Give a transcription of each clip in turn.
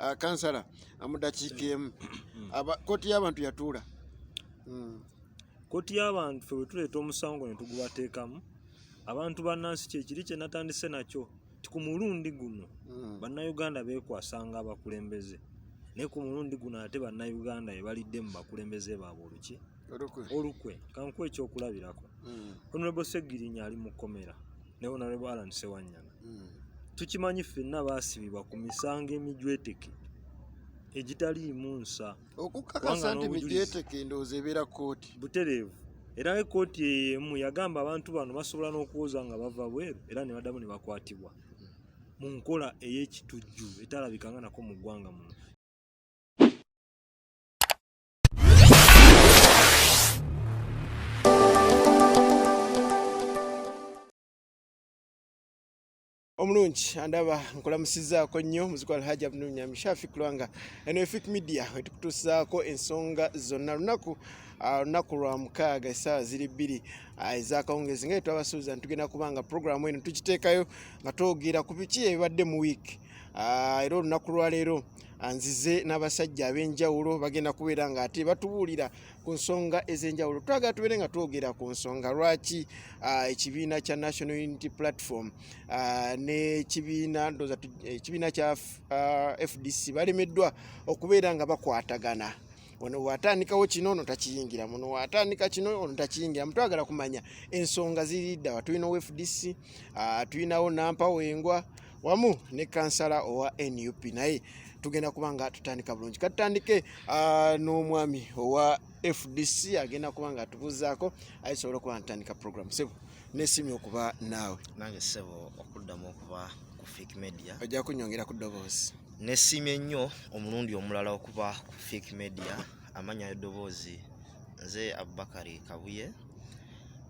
Kansala, mu ddakiika emu, kooti y'abantu yatuula. Kooti y'abantu, ffe bwe tuleeta omusango ne tugubateekamu, abantu bannansi, kyekiri kye natandise nakyo ti ku mulundi guno bannayuganda beekwasanga abakulembeze, naye ku mulundi guno ate bannayuganda be balidde mu bakulembeze baabwe oluki olukwe. Olukwe. Kankuwa ekyokulabirako. Honorable Segirinya ali mu kkomera ne Honorable Alan Sewanyana. Tukimanyi ffenna baasibibwa ku misango emijweteke egitaliimu nsa. Okukakasa Kubanga nti n'obujulizi. mijweteke, ndowooza ebeera kooti. Butereevu. Era ekooti eyo emu yagamba abantu bano basobola n'okuwoza nga bava bweru, era ne baddamu ne bakwatibwa mu nkola ey'ekitujju etalabikanga nako mu ggwanga muno. Omulungi andaba, nkulamusizaako nnyo muziko Alhaji Abdul Nyami Shafi Kulwanga. Eno Efik Media wetukutuusaako ensonga zonna lunaku lunaku lwa mukaaga, essaawa ziri 2 ez'akawungezi. Nga twabasuubiza nti tugenda kubanga puroguramu eno tukiteekayo nga twogera ku biki ebibadde mu wiiki. Era olunaku lwaleero nzize n'abasajja ab'enjawulo bagenda kubeera nga ate batubuulira ku nsonga ez'enjawulo. Twagala tubeere nga twogera ku nsonga lwaki ekibiina kya National Unity Platform n'ekibiina, ndowooza ekibiina kya FDC balemeddwa okubeera nga bakwatagana. Ono bw'atandikawo kino, ono takiyingira muno, bw'atandika kino, ono takiyingira. Twagala kumanya ensonga ziridda wa. Tulina owa FDC, tulinawo Nampawengwa wamu ne kansala owa NUP, naye tugenda kuba nga tutandika bulungi. Katutandike n'omwami owa FDC, agenda kuba nga atubuuzaako ayisobola okuba nga tutandika program. Sebo, nesimye okuba naawe. Nange ssebo, okuddamu okuba ku Fik Media. Ojja kunyongera ku ddoboozi. Nesiimye nnyo omulundi omulala okuba ku Fik Media. Amanya eddoboozi, nze Abubakari Kabuye.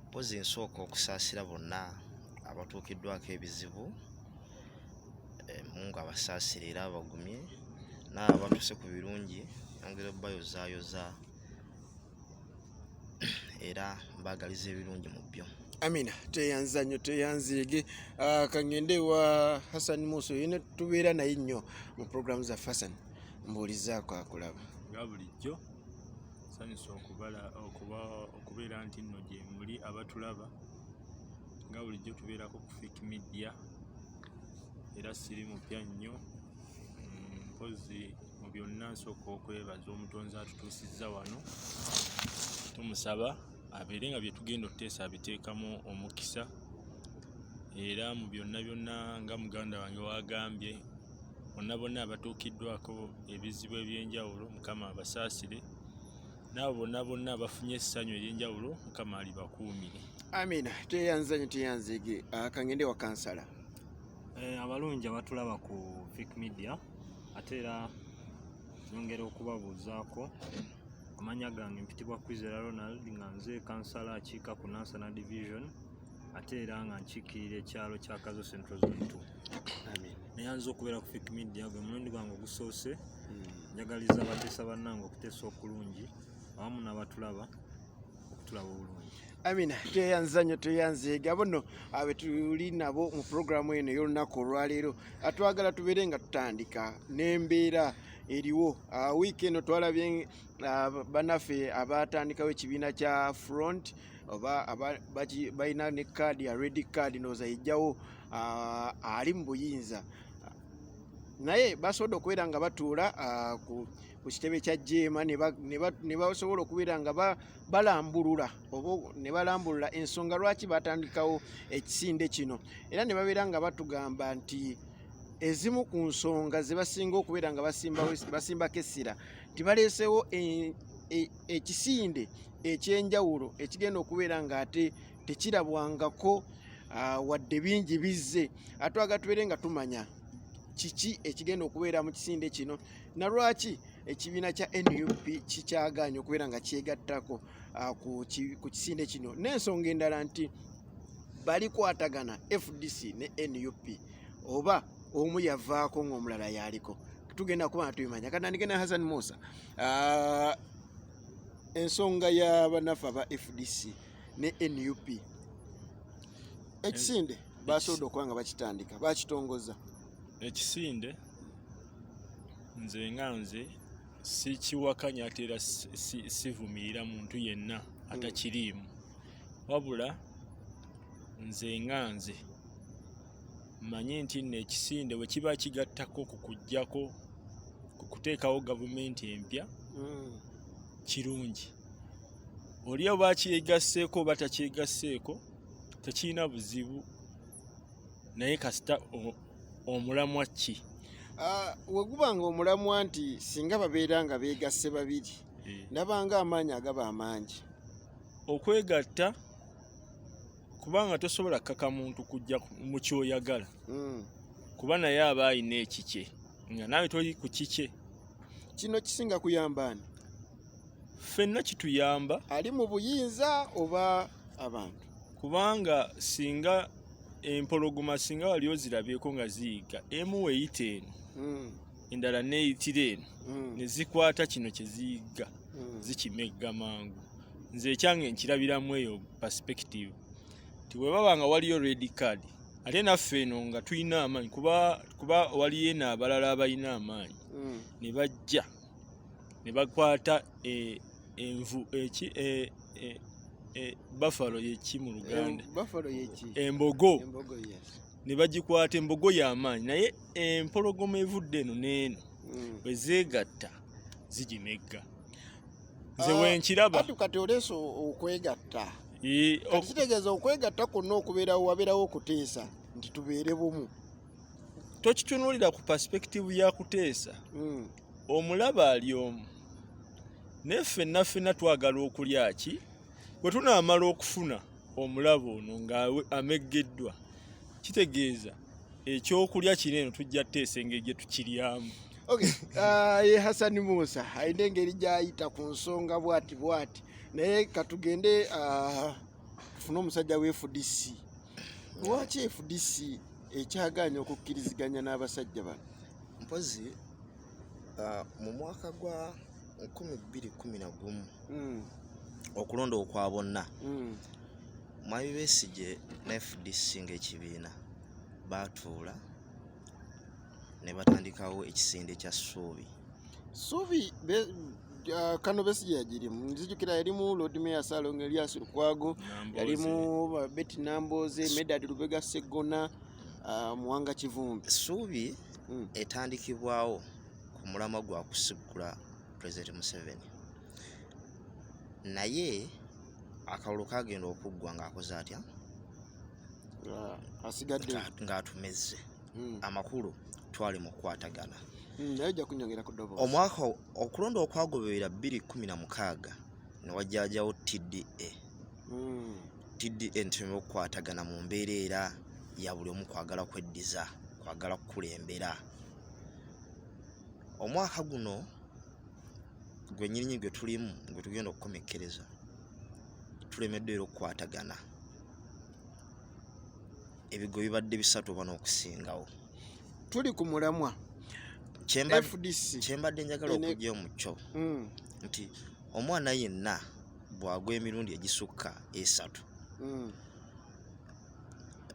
Mpozi nsooka okusaasira bonna abatuukiddwako ebizibu. Mungu abasaasire era abagumye, n'abo abatuuse ku birungi yongera obayozaayoza, era mbaagaliza ebirungi mu byo. Amina, tweyanza nnyo, tweyanziige. Kangende wa Hassan Musa, yine tubeera naye nnyo mu programu zaffe. Hassan, mbuulizaako akulaba. Nga bulijjo, sanyusa okubala okuba okubeera nti nno gye muli abatulaba. Nga bulijjo tubeerako ku Fik Media, era siri mupya nnyo. Mpozi mu byonna nsooka okwebaza omutonzi atutuusizza wano. Tumusaba abeere nga bye tugenda okuteesa abiteekamu omukisa, era mu byonna byonna, nga muganda wange wagambye, bonna bonna abatuukiddwako ebizibu ebyenjawulo, Mukama abasaasire, n'abo bonna bonna abafunye essanyu ery'enjawulo, Mukama alibakuumire. Amina, tweyanza nnyo, tweyanziige. Kangende wa kansala. Abalungi abatulaba ku Fik Media, ate era nyongera okubabuuzaako. Amanya gange mpitibwa Kwizera Ronald, nga nze kansala akiika ku Nansana Division, ate era nga nkiikirira ekyalo kya Kazo Central Zone 2. Amina. Neyanza okubeera ku Fik Media, gwe mulundi gwange ogusoose. Njagaliza abateesa bannange okuteesa okulungi, awamu n'abatulaba okutulaba obulungi. Amina, tweyanza nnyo, tweyanzeega. Abo nno abe tuli nabo mu puroguramu eno ey'olunaku olwaleero. Twagala tubeere nga tutandika n'embeera eriwo. Wiiki eno twalabye bannaffe abatandikawo ekibiina kya Front, oba balina ne kaadi ya red card, ndowooza yejjawo ali mu buyinza, naye basobodde okubeera nga batuula ku kitebe kya JEEMA ne basobola okubeera nga balambulula oba ne balambulula ensonga lwaki batandikawo ekisinde kino, era ne babeera nga batugamba nti ezimu ku nsonga ze basinga okubeera nga basimbako essira nti baleesewo ekisinde ekyenjawulo ekigenda okubeera ng'ate tekirabwangako, wadde bingi bizze. Atwaga tubeere nga tumanya kiki ekigenda okubeera mu kisinde kino, na lwaki ekibiina kya NUP kikyagaanye okubeera nga kyegattako ku kisinde kino, n'ensonga endala nti balikwatagana FDC ne NUP oba omu yavaako ng'omulala yaliko. Tugenda kuba nga tubimanya. Katandike ne Hassan Musa. Ensonga y'abanafu aba FDC ne NUP, ekisinde basobodde okuba nga bakitandika, bakitongoza. Ekisinde Nze nga nze sikiwakanya ate era sivumirira muntu yenna atakiriimu, wabula nze nga nze mmanyi nti nno ekisinde bwe kiba kigattako ku kuggyako ku kuteekawo gavumenti empya kirungi. Oli oba akyegasseeko oba takyegasseeko tekirina buzibu, naye kasita omulamwa ki? Ah, we guba nga omulamwa nti singa babeera nga beegasse babiri, ndaba nga amaanyi agaba amangi. Okwegatta, kubanga tosobola kukaka muntu kujja mu kyoyagala, kuba naye aba alina ekikye nga naawe toli ku kikye. Kino kisinga kuyamba ani? Ffenna kituyamba. Ali mu buyinza oba abantu? Kubanga singa empologoma, singa wali ozirabyeko nga ziyigga, emu weeyita eno, endala neeyitira eno, ne zikwata kino kye ziyigga, zikimegga mangu. Nze ekyange nkirabiramu eyo perspective nti bwe baba nga waliyo red card, ate naffe eno nga tulina amaanyi, kuba waliyo eno abalala abalina amaanyi, ne bajja ne bakwata envu eki buffalo yeki mu Luganda? Buffalo yeki? Embogo. Embogo, yes. Ne bagikwata, embogo y'amaanyi, naye empologoma evudde eno n'eno bwe zeegatta zigimegga. Nze wenkiraba. Ati kati oleese okwegatta. Kati kitegeeza okwegatta kwonna okubeerawo, wabeerawo okuteesa nti tubeere bumu. Tokitunuulira ku perspective ya kuteesa. Omulaba ali omu, naye ffenna ffenna twagala okulya ki? Bwe tunaamala okufuna omulaba ono nga ameggeddwa, kitegeeza ekyokulya kino eno tujja kuteesa engeri gye tukiryamu. Okay. Ye Hassan Musa alina engeri gy'ayita ku nsonga bwati bwati, naye katugende tufune omusajja wa FDC. Lwaki FDC ekyagaanye okukkiriziganya n'abasajja bano? Mpozi mu mwaka gwa 2011, okulonda okwa bonna, Mwami Besigye ne FDC ng'ekibiina baatuula ne batandikawo ekisinde kya Ssuubi. Ssuubi kano Besigye yagirimu, nzijukira yalimu Lord Mayor Ssalongo Elias Lukwago, yalimu Betty Nambooze, Medard Lubega Sseggona, Muwanga Kivumbi. Ssuubi etandikibwawo ku mulamwa gwa kusigula President Museveni, naye akalulu kagenda okuggwa ng'akoze atya? Asigadde. Ng'atumezze. Amakulu twali mu kukwatagana. Naye ojja kunyongera ku ddoboozi. Omwaka okulonda okwagoberera 2016 ne wajjajawo TDA. TDA nteme okukwatagana mu mbeera era ya buli omu kwagala kweddiza, kwagala kukulembera. Omwaka guno gwe nnyininyini gwe tulimu, gwe tugenda okukomekkereza, tulemeddwa era okukwatagana. Ebigo bibadde bisatu oba n'okusingawo. Tuli ku mulamwa. FDC. Kyembadde njagala okuggyayo mu kyo nti omwana yenna bw'agwa emirundi egisukka esatu,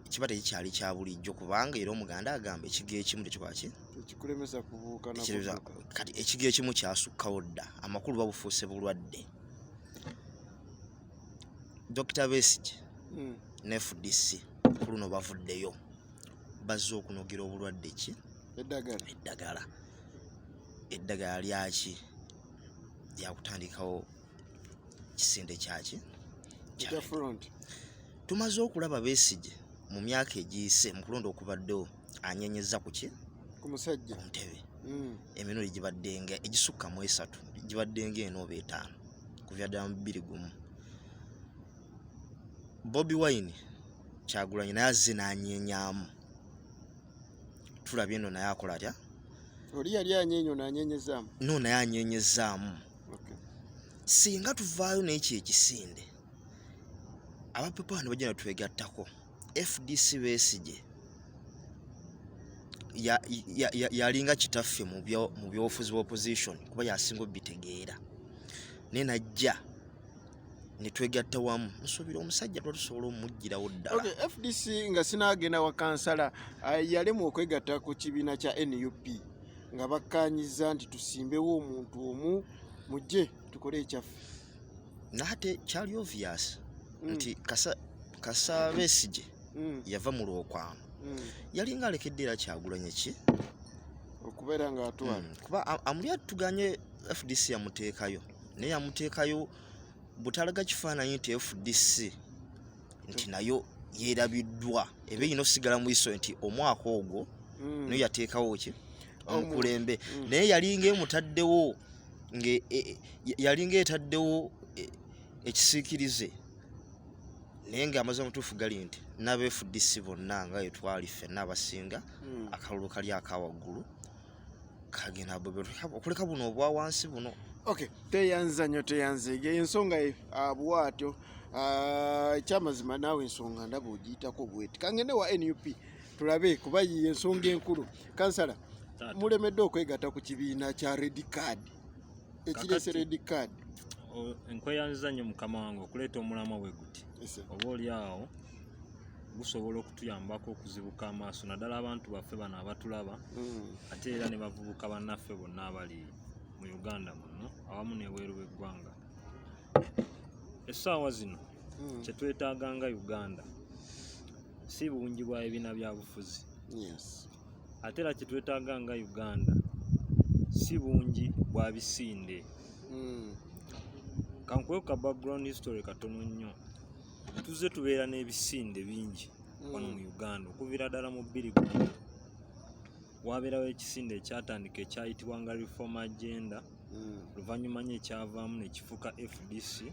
kiba tekikyali kya bulijjo, kubanga era Omuganda agamba ekigo ekimu tekikola ki? Tekikulemesa kubuuka na kudduka. Kati ekigo ekimu kyasukkawo dda, amakulu babufuuse bulwadde. Dr. Besigye ne FDC ku luno bavuddeyo, bazze okunogera obulwadde ki? Eddagala. Eddagala. Eddagala lyaki? Lyakutandikawo kisinde kyaki? Ekya front. Tumaze okulaba Besigye mu myaka egiyise mu kulonda okubaddewo anyenyeza ku ki? Ku musajja. Ku ntebe. Emirundi gibadde nga egisukka mu esatu, gibadde nga ena oba etaano kuva ddala mu bbiri gumu. Bobi Wine Kyagulanyi naye azze n'anyenyaamu, tulabye nno naye akola atya? Oli yali anyeenya, ono anyenyezaamu. No, naye anyenyezaamu. Singa tuvaayo n'ekyo ekisinde, abapepa ne bajja ne twegattako, FDC Besigye yalinga kitaffe mu byobufuzi bwa opposition, kuba yasinga obitegeera, naye najja ne twegatta wamu, nsuubira omusajja tuba tusobola omuggyirawo ddala. Okay, FDC nga sinaagenda wa kansala, yalemu okwegatta ku kibiina kya NUP. nga bakkaanyizza nti tusimbewo omuntu omu mujje tukole ekyaffe. Naate kyali obvious nti kasa Besigye yava mu lwokwano, yalinga alekedde era Kyagulanyi ki okubeera nga atwala. Kuba amuli atuganye FDC yamuteekayo, naye yamuteekayo butalaga kifaananyi nti FDC nti nayo yeerabiddwa, eba erina okusigala mu iso nti omwaka ogwo naye yateekawo ki omukulembe, naye yalinga emutaddewo yalinga etaddewo ekisiikirize, naye ng'amazima mutuufu gali nti n'aba FDC bonna nga wetwali ffenna abasinga akalulu kali akawaggulu kagenda Bobi, okuleka buno obwa wansi buno. Okay, teyanza nnyo, teyanzeege ensonga ye bwatyo. Ekyamazima naawe ensonga ndaba ogiyitako bweti. Kangende wa NUP tulabe, kuba yiye ensonga enkulu. Kansala, Taata. mulemedde okwegatta ku kibiina kya red card ekireese Kakati. red card. Nkweyanziza nnyo mukama wange okuleeta omulamwa bwe guti. Ese. Oba oli awo gusobola okutuyambako okuzibuka amaaso, naddala abantu baffe bano abatulaba, ate era ne bavubuka bannaffe bonna abali mu Uganda muno awamu n'ebweru w'eggwanga. Essaawa zino kyetwetaaga nga Uganda si bungi bwa bibiina bya bufuzi. Ate era kyetwetaaga nga Uganda si bungi bwa bisinde. Kankuwe ka background history katono nnyo. Tuzze tubeera n'ebisinde bingi wano mu Uganda okuviira ddala mu 2010. Wabeerawo ekisinde ekyatandika ekyayitibwanga Reform Agenda, luvannyuma nnyo ekyavaamu ne kifuuka FDC.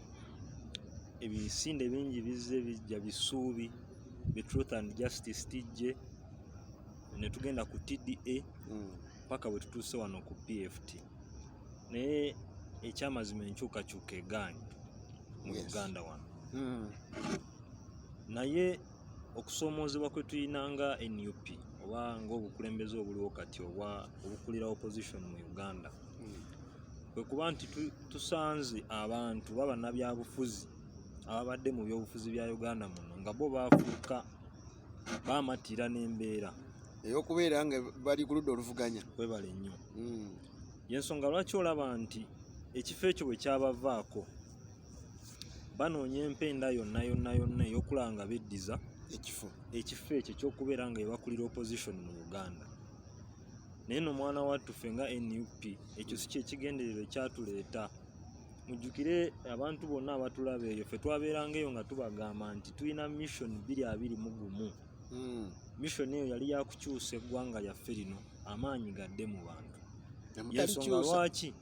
Ebisinde bingi bizze bijja, bisuubi bi Truth and Justice, TJ, ne tugenda ku TDA paka bwe tutuuse wano ku PFT. Naye ekyamazima enkyukakyuka egaanye mu Uganda wano. Naye okusoomoozebwa kwe tulina nga NUP oba ng'obukulembeze obuliwo kati obwa obukulira opposition mu Uganda kwe kuba nti tusanze abantu oba bannabyabufuzi ababadde mu byobufuzi bya Uganda muno nga bo baafuuka baamatira n'embeera ey'okubeera nga bali ku ludda oluvuganya. Webale nnyo. Yensonga lwaki olaba nti ekifo ekyo bwe kyabavaako banoonya empenda yonna yonna yonna ey'okulaba nga beddiza ekifo, ekifo ekyo ekyokubeera nga ebakulira opposition mu Uganda. Naye nno mwana wattu, ffe nga NUP ekyo si kyekigendererwa ekyatuleeta. Mujjukire abantu bonna abatulaba eyo, ffe twabeeranga eyo nga tubagamba nti tulina mission 2021. Mission eyo yali yakukyusa eggwanga lyaffe lino, amaanyi gadde mu bantu. Yensonga Nemutalikyusa. lwaki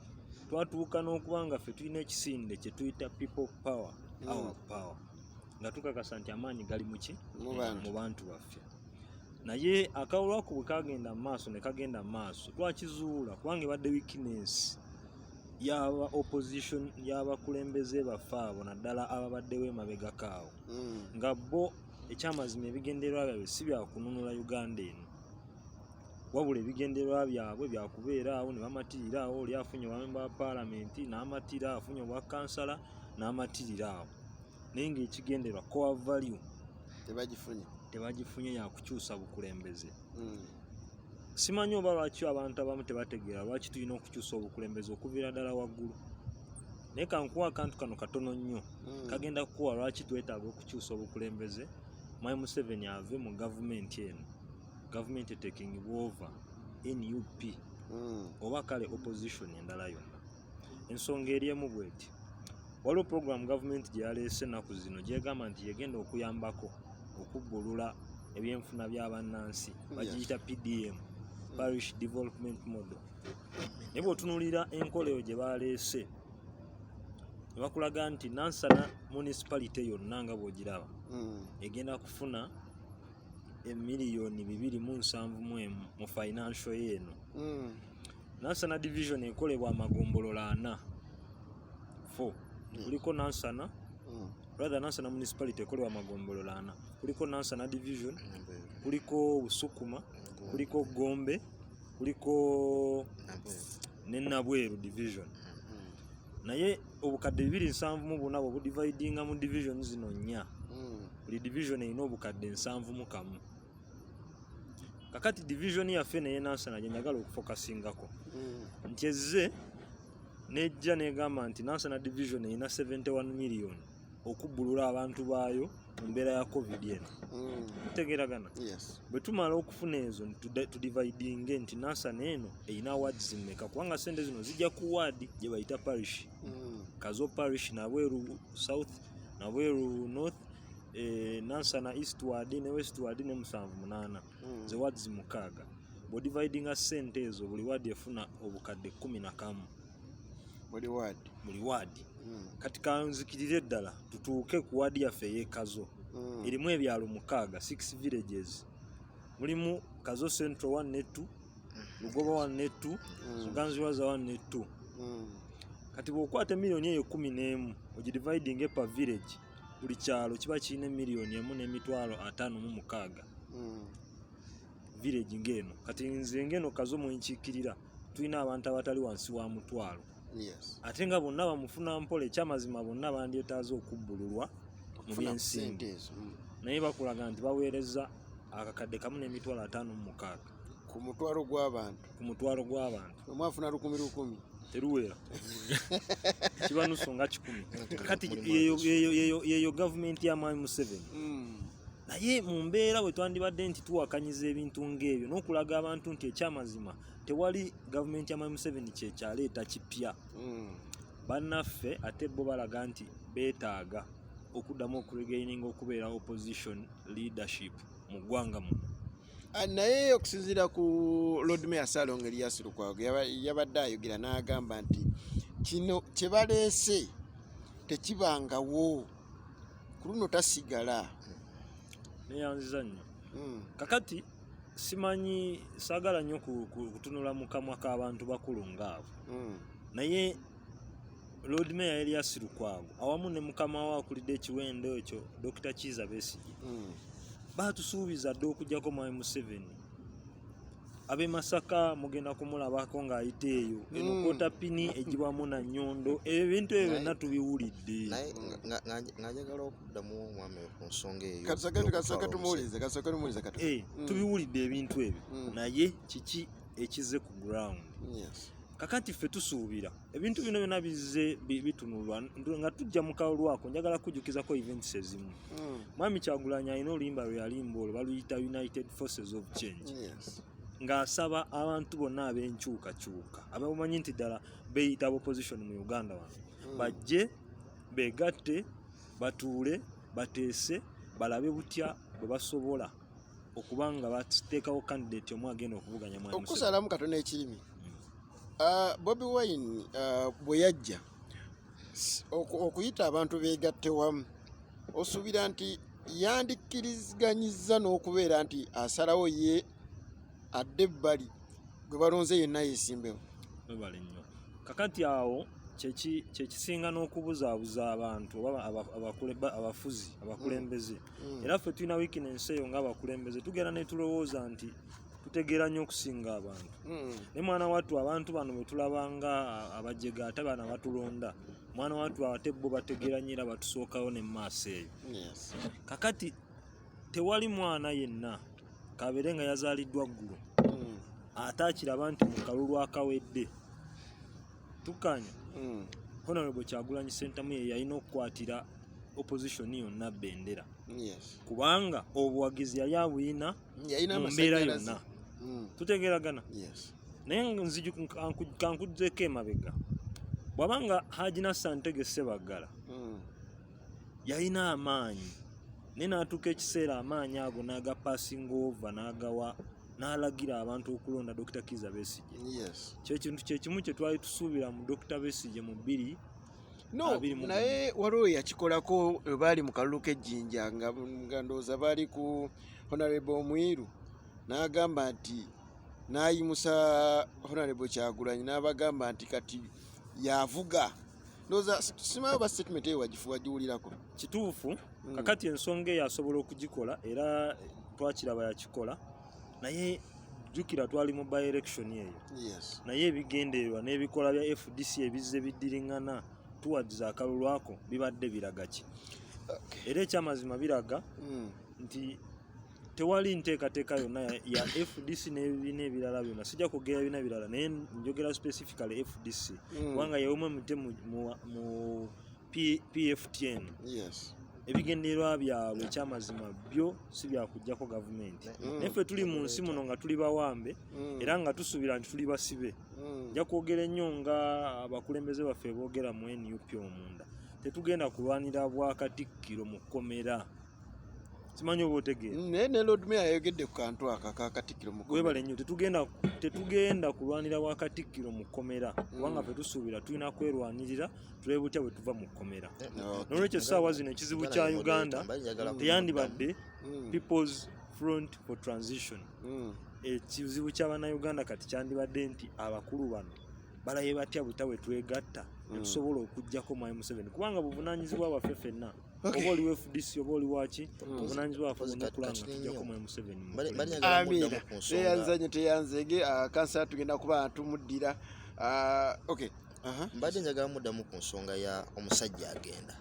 twatuuka n'okuba nga ffe tulina ekisinde kye tuyita people power, our power, nga tukakasa nti amaanyi gali muki? Mu bantu. Mu bantu baffe. Naye akalulu ako bwe kagenda mu maaso ne kagenda mu maaso, twakizuula kubanga ebadde weakness y'aba opposition, y'abakulembeze baffe abo, naddala ababaddewo emabegako awo, nga bo ekyamazima ebigendererwa byabwe si byakununula Uganda eno, wabula ebigendererwa byabwe byakubeera awo ne bamatirira awo. Oli afunye obwamemba wa paalamenti n'amatira, afunye obwa kansala n'amatirira awo, naye ng'ekigendererwa core value tebagifunye, tebagifunye yakukyusa bukulembeze. Simanyi oba lwaki abantu abamu tebategeera lwaki tulina okukyusa obukulembeze okuviira ddala waggulu, naye kankuwa akantu kano katono nnyo kagenda kukuwa lwaki twetaaga okukyusa obukulembeze. Mwami Museveni ave mu gavumenti eno, gavumenti etekingibwa over NUP oba kale opposition endala yonna. Ensonga eri emu bweti: waliwo program gavumenti gye yaleese ennaku zino gyegamba nti yegenda okuyambako okubbulula ebyenfuna by'abannansi, bagiyita PDM, Parish Development Model. Naye bw'otunuulira enkola eyo gye baleese, ne bakulaga nti Nansana Municipality yonna nga bw'ogiraba egenda kufuna 2,071 million mu financial year eno. Nansana Division ekolebwa amagombolola ana, 4. Kuliko Nansana, rather Nansana Municipality ekolebwa amagombolola ana. Kuliko Nansana Division, kuliko Busukuma, kuliko Gombe, kuliko ne Nabweru Division. Naye obukadde 274 bwe budividinga mu division zino nnya. Buli division erina obukadde 71. Kakati division yaffe neye Nansana gye njagala okufokasingako nti ezze nejja negamba nti Nansana division erina 71 million okubbulula abantu baayo mu mbeera ya COVID eno. Tutegeeragana? Yes. Bwe tumala okufuna ezo tudividinge nti Nansana eno erina wards mmeka, kubanga sente zino zijja ku ward gye bayita parish. Kazo parish, Nabweru South, Nabweru North, Nansana East ward ne West ward ne 78. Ze wards 6. Bw'odividinga sente ezo, buli ward efuna obukadde 11. Buli ward. Buli ward. Kati kanzikirire ddala tutuuke ku ward yaffe ey'e Kazo. Erimu ebyalo 6, 6 villages. Mulimu Kazo Central 1 ne 2, Lugoba 1 ne 2, Muganzirwazza 1 ne 2. Kati bw'okwata miliyoni eyo 11 ogidividinge per village, buli kyalo kiba kirina miliyoni 1 n'emitwalo 56. Village ng'eno. Kati nze ng'eno Kazo mwenkiikirira tulina abantu abatali wansi wa 100,000. Ate nga bonna bamufuna mpola, ekyamazima bonna bandyetaaze okubbululwa mu Okufuna ku byensimbi. ssente ezo. Naye bakulaga nti baweereza akakadde kamu n'emitwalo 56. Ku mutwalo gw'abantu. Ku mutwalo gw'abantu. Omu afuna 1,000 1,000. Teruwera, kiba nusu nga 100. Kakati Mulimu yeyo gavumenti ya Mwami Museveni. Naye mu mbeera bwe twandibadde nti tuwakanyiza ebintu ng'ebyo n'okulaga abantu nti ekyamazima tewali gavumenti ya Mwami Museveni kyekyaleeta kipya, bannaffe ate bo balaga nti beetaaga okuddamu okuregaininga okubeera opposition leadership mu ggwanga muno. Naye okusinziira ku Lord Mayor Ssalongo Erias Lukwago, yabadde ayogera n'agamba nti kino kye baleese tekibangawo, ku luno tasigala. Neyanziza nnyo. Kakati simanyi, saagala nnyo kutunula mu kamwa k'abantu bakulu ngaabo, naye Lord Mayor Elias Lukwago awamu ne mukama we akulidde ekiwendo ekyo, Dr Kiiza Besigye, baatusuubiza dde okuggyako Mwami Museveni. Ab'e Masaka mugenda kumulabako ng'ayita eyo eno, kwota pini egibwamu na nnyondo. Ebyo ebintu ebyo byonna tubiwulidde. Naye nga njagala okuddamu omwami oyo ku nsonga eyo Kasooke y'okutwala tumuwulize, kasooke tumuwulize katono. Tubiwulidde ebintu ebyo, naye kiki ekize ku ground? Kakati ffe tusuubira ebintu bino byonna bizze bitunulwa nga tujja mu kalulu ako. Njagala kujjukizako events ezimu. Mwami Kyagulanyi alina oluyimba lwe yalimba, olwo baluyita United Forces of Change, ng'asaba abantu bonna ab'enkyukakyuka abamanyi nti ddala beeyita opposition mu Uganda wano, bajje beegatte, batuule, bateese, balabe butya bwe basobola okuba nga bateekawo candidate omu agenda okuvuganya Mwami Museveni. Okusalamu katono ekirimi. Bobi Wine, bwe yajja okuyita abantu beegatte wamu, osuubira nti yandikkiriziganyizza n'okubeera nti asalawo ye adde ebbali, gwe balonze yenna yeesimbewo? Webale nnyo. Kakati awo kyekisinga n'okubuzaabuza abantu oba abafuzi abakulembeze. Era ffe tulina weakness eyo ng'abakulembeze, tugenda ne tulowooza nti tutegeera nnyo okusinga abantu. Ne mwana wattu abantu bano bwe tulaba nga abajega, ate bano abatulonda, mwana wattu ate bo bategeera nnyo era batusookawo ne mu maaso eyo. Kakati tewali mwana yenna kabeere nga yazaaliddwa ggulo ate akiraba nti mu kalulu akawedde tukkanya, Honorable Kyagulanyi Ssentamu ye yalina okukwatira opposition yonna bendera, kubanga obuwagizi yali abuyina Yalina mu mbeera amasannyalaze. yonna. Tutegeeragana? Yes. Naye kankuzzeko emabega, bw'abanga Haji Nasser Ntege Ssebaggala yalina amaanyi, naye n'atuuka ekiseera amaanyi ago n'agapassinga over, n'agawa, n'alagira abantu okulonda Dr Kiiza Besigye. Kyekintu kyekimu kye twali tusuubira mu Dr Besigye mu bbiri No, 21. naye waliwo yakikolako bwe baali mu kalulu k'ejjinja, nga ndowooza baali ku Honorable Omwiru, n'agamba nti n'ayimusa Honorable Kyagulanyi n'abagamba nti kati yavuga. Ndowooza simanyi oba statement eyo wagiwulirako. Kituufu. Kakati ensonga eyo asobola okugikola, era twakiraba yakikola, naye jjukira twali mu by election eyo. Naye ebigendererwa n'ebikola bya FDC ebizze biddiriŋŋana towards akalulu ako bibadde biraga ki? Era ekyamazima biraga nti Tewali nteekateeka yonna ya FDC n'ebibiina ebirala byonna. Sijja kwogera ebibiina birala, naye njogera specifically FDC, kubanga yewemu emite mu PFTN. Ebigendererwa byabwe ekyamazima byo si byakuggyako gavumenti, naye ffe tuli mu nsi muno nga tuli bawambe era nga tusuubira nti tuli basibe. Nja kwogera ennyo nga abakulembeze baffe boogera mu NUP omunda. Tetugenda kulwanira bwakatikkiro mu kkomera. Simanyi oba otegeera. Naye ne Lord Mayor yayogedde ku kantu ako akakatikkiro mu Webale nnyo. Tetugenda kulwanira bwakatikkiro mu kkomera, kubanga ffe tusuubira tulina kwerwanirira tulabe butya bwe tuva mu kkomera. Nolwekyo essaawa zino ekizibu kya Uganda teyandibadde People's Front for Transition. Ekizibu ky'abannayuganda kati kyandibadde nti abakulu bano balaye batya buta bwe twegatta ne tusobola okuggyako Mwami Museveni, kubanga buvunaanyizibwa bwaffe ffenna. Oba oli wa FDC oba oli waki, buvunaanyizibwa bwaffe Mpozi bwonna okulaba nga kati tuggyako nnyo. Mwami Museveni mu Bali bukulembeze. njagala Amiina. muddamu ku nsonga. Teyanzanye, teyanzege. Kansala tugenda kuba tumuddira. Okay. Aha. Mbadde njagala muddamu ku nsonga ya omusajja agenda.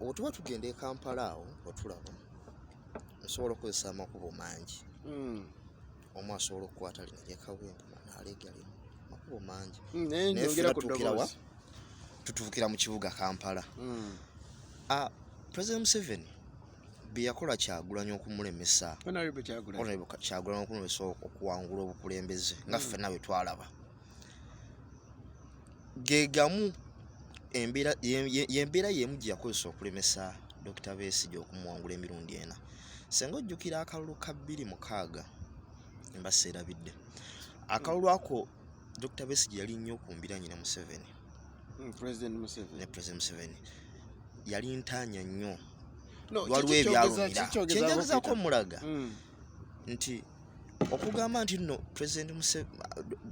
Bwe tuba tugenda e Kampala awo wetulaba nsobola okukozesa amakubo mangi. Omu asobola okukwata lino eryakawempe n'aleega lino, makubo mangi. Naye Naye njogera ffenna ku tutuukira wa? ddoboozi. Tutuukira mu kibuga Kampala. President Museveni bye yakola Kyagulanyi okumulemesa, Honorable Kyagulanyi. Honorable Kyagulanyi okumulemesa okuwangula obukulembeze nga ffenna bwe twalaba, ge gamu embeera y'embeera y'emu gye yakozesa okulemesa Dr. Besigye okumuwangula emirundi ena. Senga ojjukira akalulu ka 2006, mba seerabidde akalulu ako, Dr. Besigye yali nnyo ku mbiranye ne Museveni. President Museveni. Ne President Museveni yali ntaanya nnyo. No, waliwo kiki ebyalumira. kiki Kyenjagezaako Peter? mulaga nti okugamba nti nno President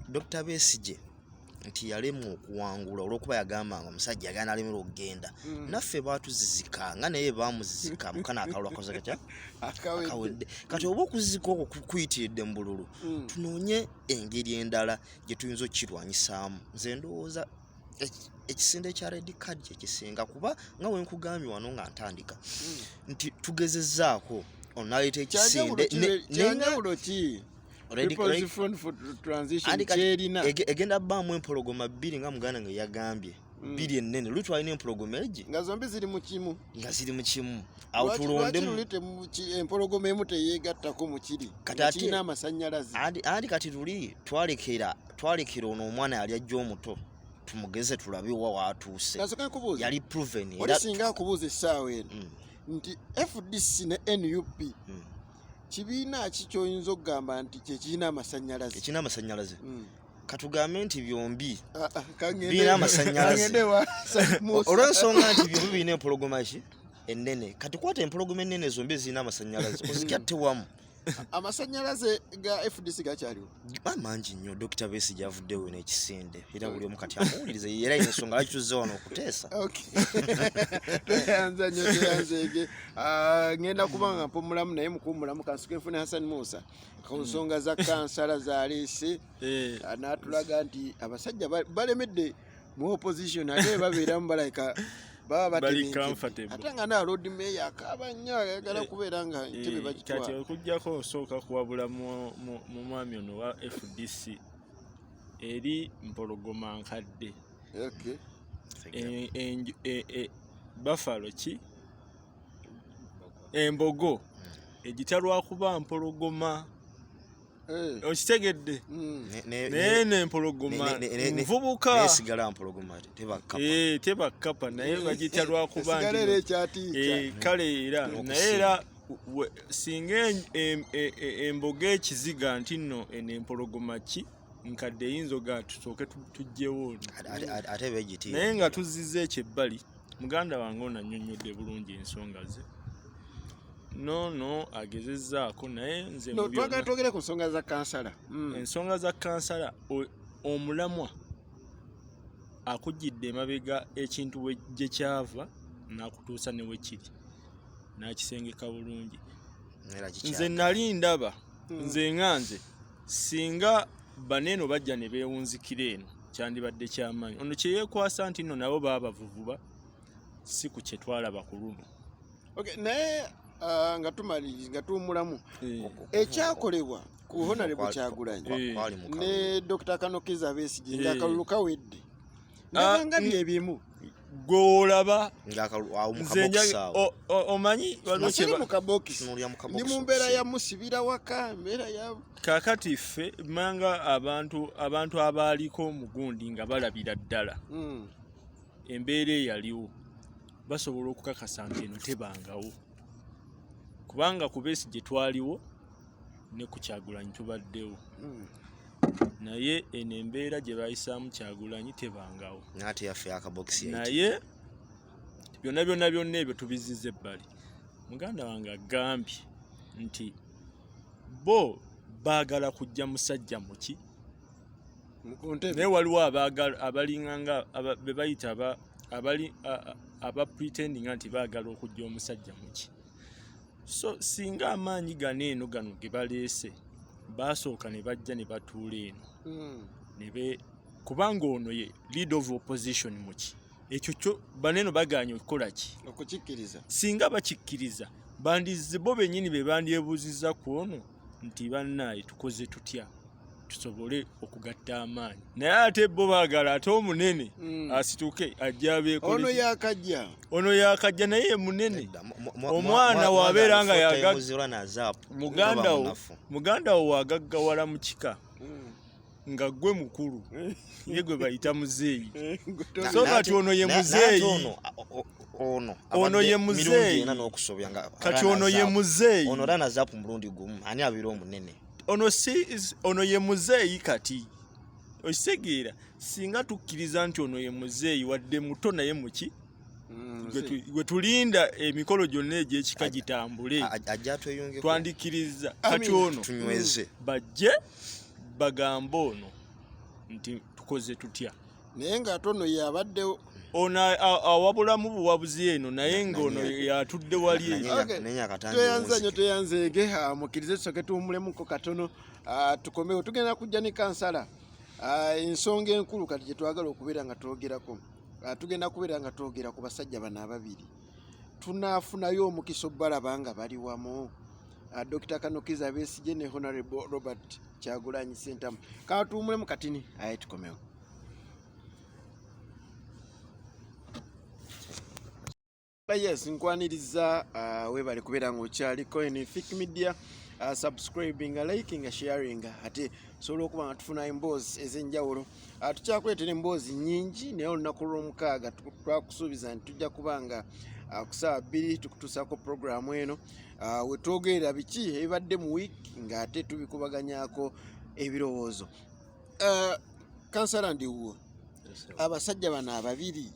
Dr. Besigye nti yalemwa okuwangula olw'okuba yagamba nga omusajja yagana alemera okugenda, naffe baatuzizika nga naye baamuzizika mukana akalulu akoze katya? Akawedde. Akawedde. Kati oba okuzizika okwo kuyitiridde mu bululu, tunoonye engeri endala gye tuyinza okukirwanyisaamu. Nze ndowooza ekisinde kya red card kyekisinga, kuba nga wenkugambye wano nga ntandika nti tugezezzaako onaleeta Kyanjawulo ekisinde ki nenga kyanjawulo ki Red People's Front for Transition Andi kati kyerina? Egenda bbaamu empologoma bbiri nga muganda nga yagambye, bbiri ennene. Luli twalina empologoma egi nga zombi ziri mu kimu. Nga ziri mu kimu awo. Lwaki Tulondemu. luli empologoma emu teyeegattako mu kiri Kati nga kirina amasannyalaze? Andi kati luli twalekera ono omwana yali ajja omuto, tumugeze tulabe wa watuuse. Nasooka nkubuuza. Yali proven Oli era. singa akubuuza essaawa eno nti FDC ne NUP, kibiina ki kyoyinza okugamba nti kyekirina amasannyalaze? Ekirina amasannyalaze, katugambe nti byombi Ah, ah, birina amasannyalaze. kangende wa Musa. Olw'ensonga nti byombi birina empologoma ki ennene. Kati kwata empologoma ennene zombi ezirina amasannyalaze ozigatte wamu. Amasannyalaze ga FDC gakyaliwo? Mangi nnyo. Dr. Besigye avuddewo n'ekisinde era buli omu kati amuwuliriza, era ina ensonga lwaki tuzze wano okuteesa. Okay. Toyanza nnyo, toyanzeege. Ah, ngenda kuba nga mpumulamu, naye mukuwumulamu kansuke nfune Hassan Musa ku nsonga za kansala zaleese. N'atulaga nti abasajja balemedde mu opposition, ate babeeramu balabika baba Bali batebenkedde. comfortable. Ate nga na Lord Mayor akaaba nnyo, ayagala kubeera nga entebe bagitwala. Kati okugjako osooka kuwabula mu mwami ono wa FDC, eri mpologoma nkadde. Buffalo ki, embogo egita lwakuba mpologoma. Okitegedde? Naye nempologoma nvubuka. Nesigala mpologoma, tebakapa. Tebakapa, naye bagita lwakuba Esigala nti era ekyatiikya. Kale era N'okusiima. naye era singa embogo ekiziga nti nno eno empologoma ki nkadde, eyinza ogaa tusooke tuggyewo ono. Ate begiti. Naye nga tuzizza ekyo ebbali, muganda wange ono annyonnyodde bulungi ensonga ze, noono agezezzaako, naye nze No, mu twagala byonna twogere ku nsonga za kansala. Ensonga za kansala, omulamwa akujjidde emabega ekintu gye kyava n'akutuusa ne wekiri n'akisengeka bulungi. Nze nali ndaba nze nga nze singa baneeno bajja ne beewunzikira eno, kyandibadde kyamaanyi. Ono kyeyeekwasa nti nno nabo baabavuvuba, si ku kye twalaba ku luno. Okay, naye Nga tumaliriza, nga tuwummulamu, ekyakolebwa ku Honorable Kyagulanyi Kwali mu kalulu. ne Dr. Kanokiza Besigye nga akalulu kawedde, Ah, ndabanga byebimu. Gwolaba Ng'akalulu awo mu nze kabokisi awo. omanyi waliwo Siri kyeba mu kabokisi, Tunuulira mu ndi kabokisi mu mbeera ya okusinga. musibira waka, mbeera ya Kaakati ffe manga abantu abaaliko mugundi nga balabira ddala embeera eyaliwo, basobola okukakasa nti eno tebangawo, kubanga ku Besigye twaliwo ne ku Kyagulanyi tubaddewo, naye eno embeera gye bayisaamu Kyagulanyi tebangawo. N'ate yaffe akabokisi yayitibwa. Naye byonna byonna byonna ebyo tubiziza ebbali. Muganda wange agambye nti bo baagala kujja musajja muki Ku ntebe. Naye waliwo abaagala abalinganga be bayita abali aba pretendinga nti baagala okujja omusajja muki. So singa amaanyi gano eno gano ge baleese basooka ne bajja ne batuula eno nebe, kubanga ono ye leader of opposition muki, ekyo kyo baneno baganye okukola ki? Okukikkiriza. Singa bakikkiriza, bandize bo bennyini be bandyebuuzizza ku ono nti bannaaye tukoze tutya tusobole okugatta amaanyi, naye ate bo baagala ate omunene asituke ajja abeekole. Ono yakajja. Ono yakajja, naye ye munene. Nedda, Omwana wabeera nga times runners up, muganda taba wo munafu. Muganda wo wagaggawala mu kika nga gwe mukulu, ye gwe bayita muzeeyi. So kati ono ye N'ate muzeeyi. ono ono Ono abadde ye mirundi muzeeyi. ena n'okusobya nga Kati ono ye runners up. muzeeyi. Ono runners up mulundi gumu, ani abeera omunene? Ono si ono ye muzeeyi. Kati okitegeera, singa tukkiriza nti ono ye muzeeyi, wadde muto, naye muki gwe tulinda emikolo gyonna egy'ekika gitambule. Ajja atweyungeko. Twandikiriza kati Amina. ono Tunyweze. bajje bagambe ono nti tukoze tutya. Naye ng'ate ono yabaddewo. Ono awabulamu buwabuzi eno, naye ng'ono yatudde wali eri. Okay. Nenya akatambi Tweyanza nnyo, omunzike. tweyanzeege. Mukkirize tusooke tuwummulemuko katono. Tukomewo, tugenda kujja ne kansala. Ensonga enkulu kati gye twagala okubeera nga twogerako, tugenda kubeera nga twogera ku basajja bano ababiri. Tunaafunayo omukisa obbalaba nga bali wamu, Dr. Kanokiza Besigye ne Honorable Robert Kyagulanyi Ssentamu? Katuwummulemu katini, aye tukomewo. Yes, nkwaniriza, webale kubeera ng'okyaliko eno Fik Media, subscribing, liking, sharing, ate sobola okuba nga tufuna emboozi ez'enjawulo. Tukyakuleetera emboozi nnyingi, naye olunaku lw'omukaaga twakusuubiza nti tujja kuba nga ku ssaawa 2 tukutuusaako programu eno, wetwogerera biki ebibadde mu wiiki ng'ate tubikubaganyaako ebirowoozo. Kansala Ndiwuwo, abasajja bano ababiri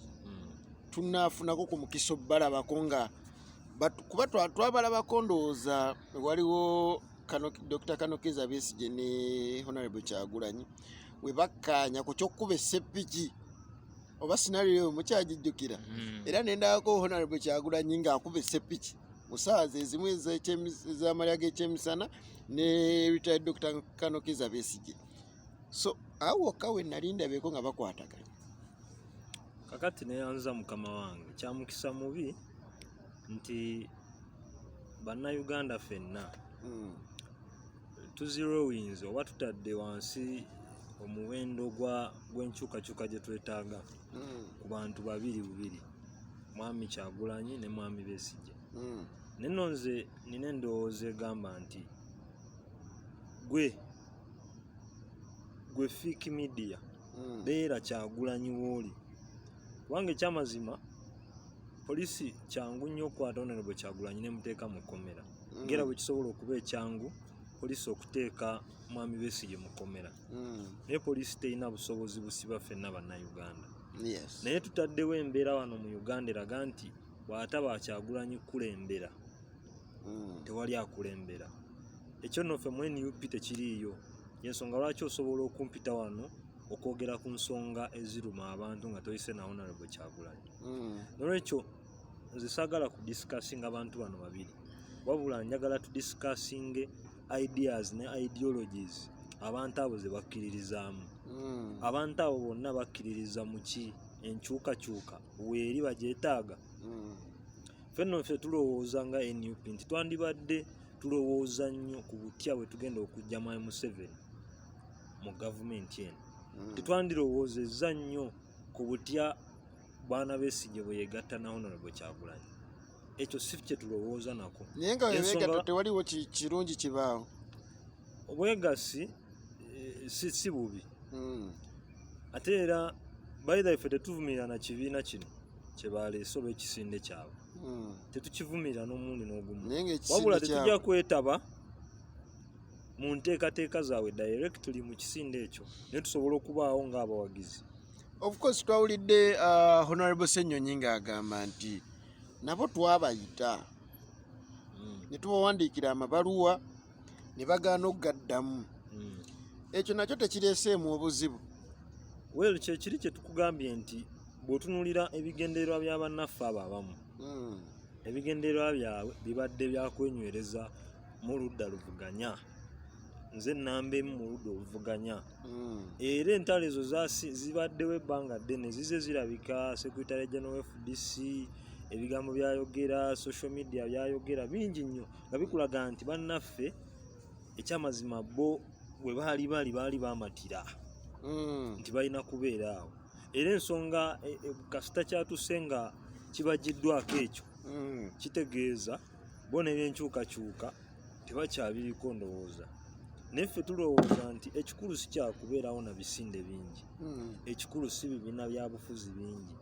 tunaafunako ku mukisa obbalabako nga kuba twabalabako, ndowooza waliwo kano, Dr. Kanokiza Besigye ne Honorable Kyagulanyi we bakkaanya ku kyokkuba esseppiki, oba scenario eyo mukyagijjukira? Era nendabako Honorable Kyagulanyi ng'akuba esseppiki mu ssaawa ze ezimu ez'amalya g'ekyemisana ne retired Dr. Kanokiza Besigye. So awo wokka we nali ndabyeko nga bakwataganye. Kakati neyanza mukama wange, kyamukisa mubi nti bannayuganda ffenna tuzirowinze oba tutadde wansi omuwendo gw'enkyukakyuka gye twetaaga ku bantu babiri bubiri, mwami Kyagulanyi ne mwami Besigye. Neno nze nina endowooza egamba nti gwe Fik Media, beera Kyagulanyi wooli, kubanga ekyamazima poliisi kyangu nnyo okukwata Honorable Kyagulanyi nemuteeka mu kkomera, ngera bwe kisobola okuba ekyangu poliisi okuteeka mwami Besigye mu kkomera, naye poliisi terina busobozi busiba ffenna bannayuganda. Naye tutaddewo embeera wano mu Uganda eraga nti bw'ataba Kyagulanyi kukulembera, tewali akulembera. Ekyo nno ffe mu NUP tekiriiyo. Yensonga lwaki osobola okumpita wano okwogera ku nsonga eziruma abantu nga toyise na Honorable Kyagulanyi. Nolwekyo nze saagala kudiscussinga abantu bano babiri, wabula njagala tudiscussinge ideas ne ideologies abantu abo ze bakkiririzaamu. Abantu abo bonna bakkiririza mu ki? Enkyukakyuka weeri bagyetaaga. Ffe nno ffe tulowooza nga NUP nti twandibadde tulowooza nnyo ku butya bwe tugenda okujja Mwami Museveni mu gavumenti eno. Tetwandirowoozezza nnyo ku butya Bwana Besigye bwe yegatta na Honorable Kyagulanyi. Ekyo si kye tulowooza nako. Naye nga Ensonga- webeegatta tewaliwo kirungi kibaawo. Obwegassi si bubi. Ate era by the way ffe tetuvumirira na kibiina kino kye baleese oba ekisinde kyabwe. Tetukivumirira n'omulundi n'ogumu. Naye nga Wabula ekisinde tetujja kyabwe kwetaba mu nteekateeka zaabwe directly mu kisinde ekyo, naye tusobola okubaawo ng'abawagizi. Of course twawulidde Honorable Ssenyonyi ng'agamba nti nabo twabayita ne tubawandiikira amabaluwa ne bagaana okugaddamu. Ekyo nakyo tekireeseemu obuzibu? Well, kyekiri kye tukugambye nti bw'otunuulira ebigendererwa bya bannaffe abo abamu, ebigendererwa byabwe bibadde bya kwenywereza mu ludda luvuganya, nze nnamba emu mu ludda oluvuganya. Era entalo ezo zibaddewo ebbanga ddene, zize zirabika. Secretary General FDC ebigambo byayogera, social media byayogera bingi nnyo nga bikulaga nti bannaffe ekyamazima bo bwe baali baali bamatira nti balina kubeera awo. Era ensonga kasita kyatuse nga kibagiddwako ekyo, kitegeeza bo n'ebyenkyukakyuka tebakyabiriko ndowooza. Naye ffe tulowooza nti ekikulu si kyakubeerawo na bisinde bingi, ekikulu si bibiina bya bufuzi bingi,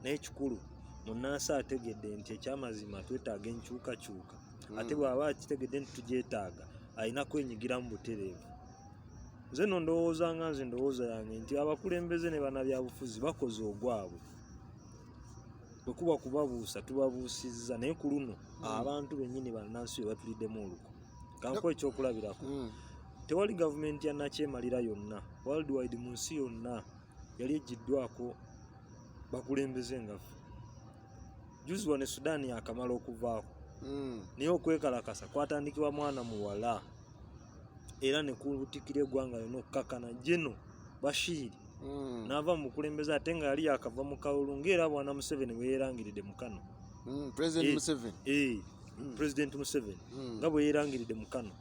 naye ekikulu munnansi ategedde nti ekyamazima twetaaga enkyukakyuka. Ate bw'aba akitegedde nti tugyetaaga, alina kwenyigiramu butereevu. Nze nno ndowooza nga nze ndowooza yange nti abakulembeze ne bannabyabufuzi bakoze ogwabwe. Bwe kuba kubabuusa tubabuusizza, naye ku luno abantu bennyini bannansi be batuliddemu olukwe. Kankuwe ekyokulabirako. Tewali gavumenti ya nakyemalira yonna worldwide, mu nsi yonna, yali eggiddwako bakulembeze nga ffe. Juzi wano Sudaani yakamala okuvaako, naye okwekalakasa kwatandikibwa mwana muwala era ne kubutikira eggwanga lyonna okukakana Geno Bashiri n'ava mu bukulembeze, ate nga yali yakava mu kalulu ng'era bwana Museveni bwe yeerangiridde mu kano. President Museveni. President Museveni nga bwe yeerangiridde mu kano,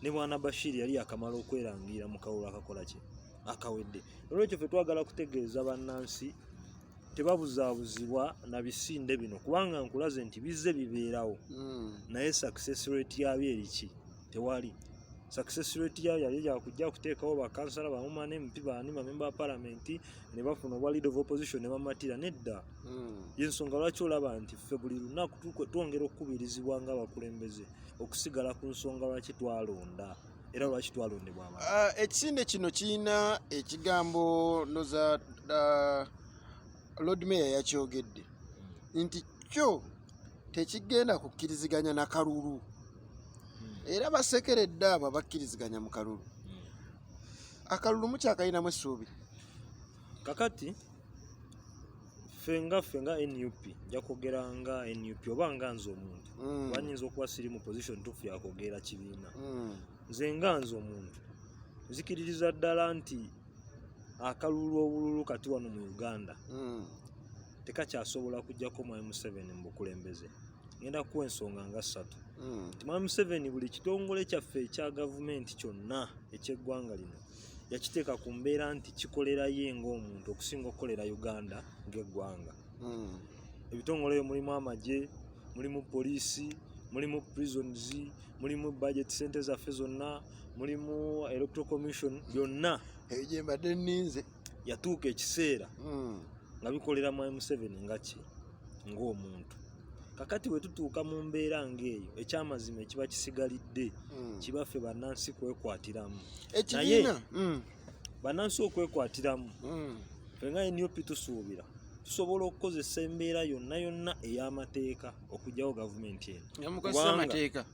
ne bwana Bashiri yali yakamala okwerangirira mu kalulu akakola ki akawedde. Olwekyo ffe twagala kutegeeza bannansi tebabuzaabuzibwa na bisinde bino, kubanga nkulaze nti bizze bibeerawo, naye success rate yabyo eriki? Tewali success rate yayo. Yali yakujja kuteekawo bakansala, ba woman MP, baani, bamemba ba palamenti, ne bafuna obwa leader of opposition ne bamatira. Nedda. Yensonga lwaki olaba nti ffe buli lunaku twongera okukubirizibwa ng'abakulembeze okusigala ku nsonga lwaki twalonda era lwaki twalondebwa abantu. Ah, ekisinde kino kirina ekigambo ndoza Lord Mayor yakyogedde nti kyo tekigenda kukkiriziganya na kalulu, era basekeredde abo abakkiriziganya mu kalulu. Akalulu mukyakalinamu essuubi? Kakati ffe nga NUP, nja kwogera nga NUP oba nga nze omuntu, kuba nyinza okuba siri mu position ntuufu yakwogera kibiina. Nze nga nze omuntu nzikiririza ddala nti akalulu, obululu kati wano mu Uganda tekakyasobola kujjako Mwami Museveni mu bukulembeze. Ngenda kuwa ensonga nga ssatu. Nti Mwami Museveni buli kitongole kyaffe ekya gavumenti kyonna ekyeggwanga lino yakiteeka ku mbeera nti kikolera ye ng'omuntu okusinga okukolera Uganda ng'eggwanga. Ebitongole ebyo mulimu amagye, mulimu poliisi, mulimu prisons, mulimu budget, sente zaffe zonna, mulimu electoral commission, byonna. Eyo gye mbadde nninze. Yatuuka ekiseera nga bikolera Mwami Museveni nga ki ng'omuntu. Kakati bwe tutuuka mu mbeera ng'eyo, ekyamazima ekiba kisigalidde kibaffe bannansi kwekwatiramu. Ekibiina. Bannansi okwekwatiramu, ffe nga NUP tusuubira tusobola okukozesa embeera yonna yonna ey'amateeka okugyawo gavumenti eno. Nga mukozesa amateeka.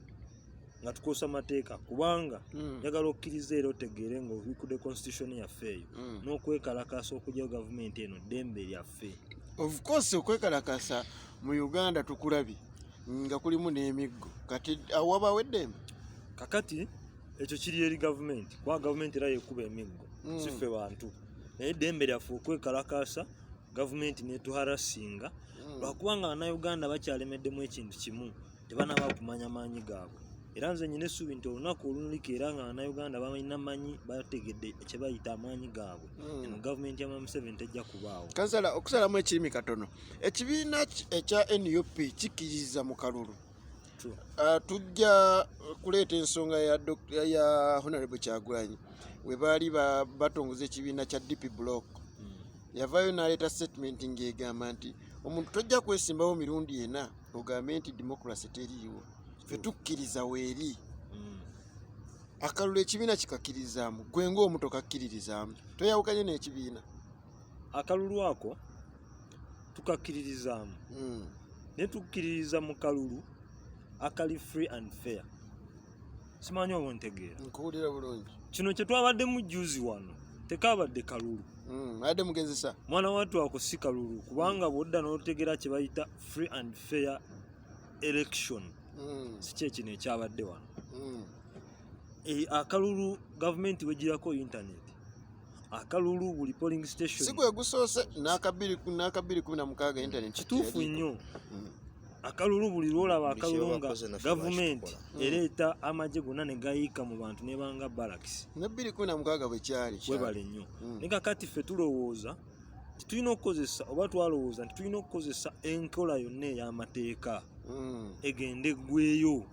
Nga tukozesa amateeka, kubanga njagala okkiriza era otegeere ng'obikudde constitution yaffe eyo, n'okwekalakasa okugyawo gavumenti eno ddembe lyaffe. Of course, okwekalakasa mu Uganda tukulabye nga kulimu n'emiggo. Kati awo wabaawo eddembe? Kakati ekyo kiri eri gavumenti, kuba gavumenti era yekuba emiggo, si ffe bantu, naye eddembe lyaffe okwekalakasa. Gavumenti netuharasinga lwakubanga Bannayuganda bakyalemeddemu ekintu kimu, tebanaba kumanya maanyi gaabwe. Era nze nyina essuubi nti olunaku oluliko era nga Bannayuganda balina manyi, bategedde kye bayita amaanyi gaabwe, eno gavumenti ya Mwami Museveni tejja kubaawo. Kansala, okusalamu ekirimi katono, ekibiina ekya NUP kikkiririza mu kalulu? True. Tujja kuleeta ensonga ya Honorable Kyagulanyi we baali batongoza ekibiina kya DP Block. Yavaayo n'aleeta statement ng'egamba nti omuntu tojja kwesimbawo mirundi ena ogambe nti democracy teriiwo, ffe tukkiriza weeri. Akalulu ekibiina kikakkirizaamu, gwe ng'omu tokakkiririzaamu, toyawukanye n'ekibiina? Akalulu ako tukakkiririzaamu, naye tukkiririza mu kalulu akali free and fair. Simanyi oba ontegeera. Nkuwulira bulungi. Kino kye twabaddemu juzi wano tekabadde kalulu. Adde mugezesa. Mwana wattu, ako si kalulu, kubanga bw'odda n'otegeera kye bayita free and fair election, si kyekino ekyabadde wano. Akalulu gavumenti wegirako internet, akalulu buli polling station. Si gwe gusoose, n'akabiri 16 internet Kituufu teyaliko. nnyo. Akalulu buli lwolaba Buli akalulu nga kyebakoze naffe gavumenti lwaki? ereeta amagye gonna ne gayiika mu bantu nebanga barracks. Ne 2016 bwe kyali. Webale nnyo. Naye kakati ffe tulowooza nti tulina okukozesa, oba twalowooza nti tulina okukozesa enkola yonna ey'amateeka egende eggweyo.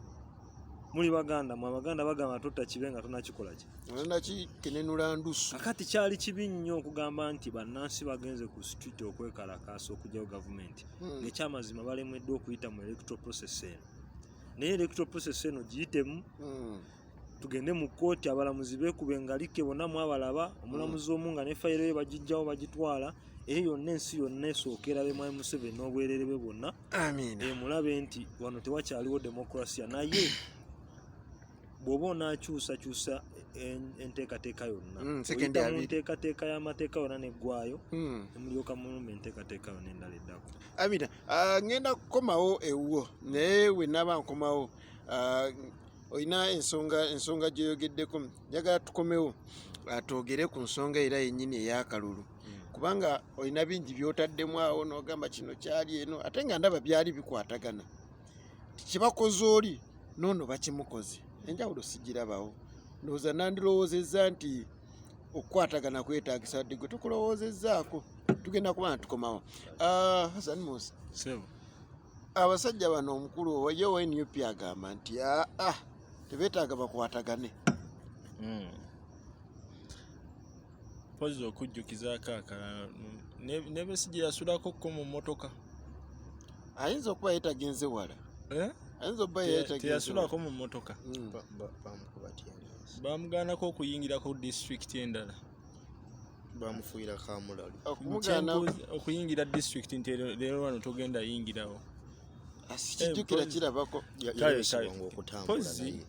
Muli Baganda, mwe Abaganda bagamba totta kibe nga tonakikola ki? Nakikenenula ndusu. Kakati kyali kibi nnyo okugamba nti bannansi bagenze ku street okwekalakaasa okugyawo gavumenti, nekyamazima balemeddwa okuyita mu electoral process eno. Naye electoral process eno giyitemu, tugende mu kkooti, abalamuzi beekuba engalike bonna mwabalaba, omulamuzi omu nga ne fayiro ye bagijjawo bagitwala eyo yonna, ensi yonna esooka erabe Mwami Museveni n'obwerere bwe bwonna. Amiina. Emulabe nti wano tewakyaliwo demokrasiya. Naye bw'oba onaakyusakyusa enteekateeka yonna, Sekendi oyita mu abiri. nteekateeka y'amateeka yonna neggwayo, nemulyoka mulumba enteekateeka yonna endala eddako. Amina. Ngenda kukomawo ewuwo, naye we naaba nkomawo, olina ensonga gyoyogeddeko, njagala tukomewo, twogere ku nsonga era yennyini ey'akalulu, kubanga olina bingi by'otaddemu awo n'ogamba kino kyali eno, ate nga ndaba byali bikwatagana. Kibakoze oli noono bakimukoze, enjawulo sigirabawo. Ndowooza nandirowoozezza nti okukwatagana kwetaagisa, dde gwe tukulowoozezzaako. Tugenda kuba nga tukomawo. Hassan Musa, Sebo. abasajja bano, omukulu ye wa NUP agamba nti aa, tebeetaaga bakwatagane. Mpozi okujjukizaako akalala, ne Besigye yasulako ko mu mmotoka. Ayinza okuba yeetagenze wala. Eh? Ayinza okuba yeetagenze. Teyasulako mu mmotoka? Bamukuba teargas. Bamugaanako okuyingirako disitulikiti endala. Bamufuuyira kamulali. Okumugaana? Okuyingira disitulikiti nti leero wano togenda yingirawo. Sikijjukira. Mpozi- Kirabako. Kale. Yalesebwanga okutambula naye mu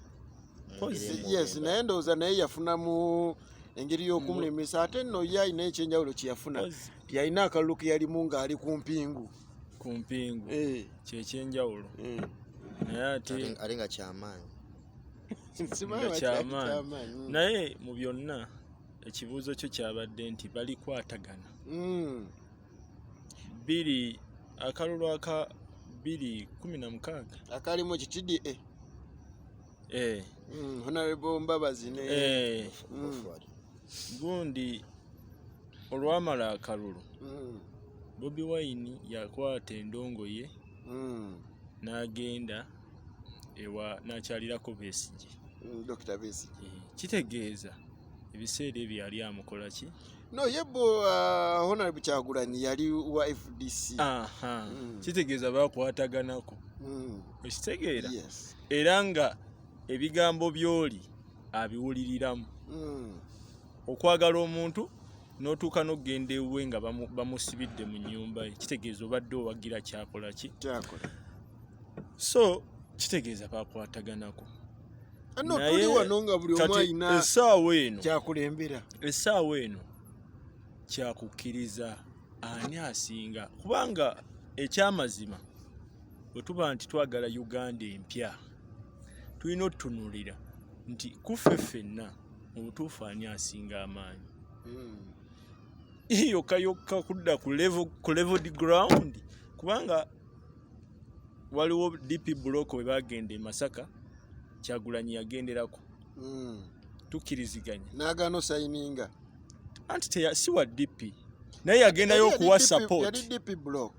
Mpozi- ngeri emu Yes. oba endala. Naye ndowooza naye yafunamu engeri y'okumulemesa, ate nno ye alina ekyenjawulo kye yafuna. Mpozi Yalina akalulu ke yalimu ng'ali ku mpingu. Ku mpingu. Kyekyenjawulo. Naye ate Ate nga kyamaanyi. Simanyi Nga oba kyali kyamaanyi. kyamaanyi. Naye mu byonna ekibuuzo kyo kyabadde nti balikwatagana. Bbiri akalulu aka 2016. Akalimu ekitidi. Eh, Honorable Mbabazi ne Bofwali. Gundi olwamala akalulu, Bobi Wine yakwata endongo ye n'agenda ewa n'akyalirako Besigye. Dr. Besigye. Kitegeeza ebiseera ebyo yali amukola ki? No, ye bo Honorable Kyagulanyi yali wa FDC. Aha. Kitegeeza bakwataganako. Okitegeera? Yes. Era nga ebigambo by'oli abiwuliriramu. Okwagala omuntu n'otuuka n'okugenda ewuwe nga bamusibidde mu nnyumba ye, kitegeeza obadde owagira kyakola ki? Kyakola. So kitegeeza bakwataganako. No, Naye tuli wano nga buli omu kati alina essaawa eno, kyakulembera. Essaawa eno kyakukkiriza ani asinga, kubanga ekyamazima bwe tuba nti twagala Uganda empya, tulina otutunulira nti kuffe ffenna mu butuufu ani asinga amaanyi. Yokka yokka kudda ku level, ku leveled ground, kubanga waliwo DP block bwe bagenda e Masaka, Kyagulanyi yagenderako. Tukkiriziganya. N'agaana osayininga. Anti si wa DP, naye yagendayo okuwa Yali support. DP block,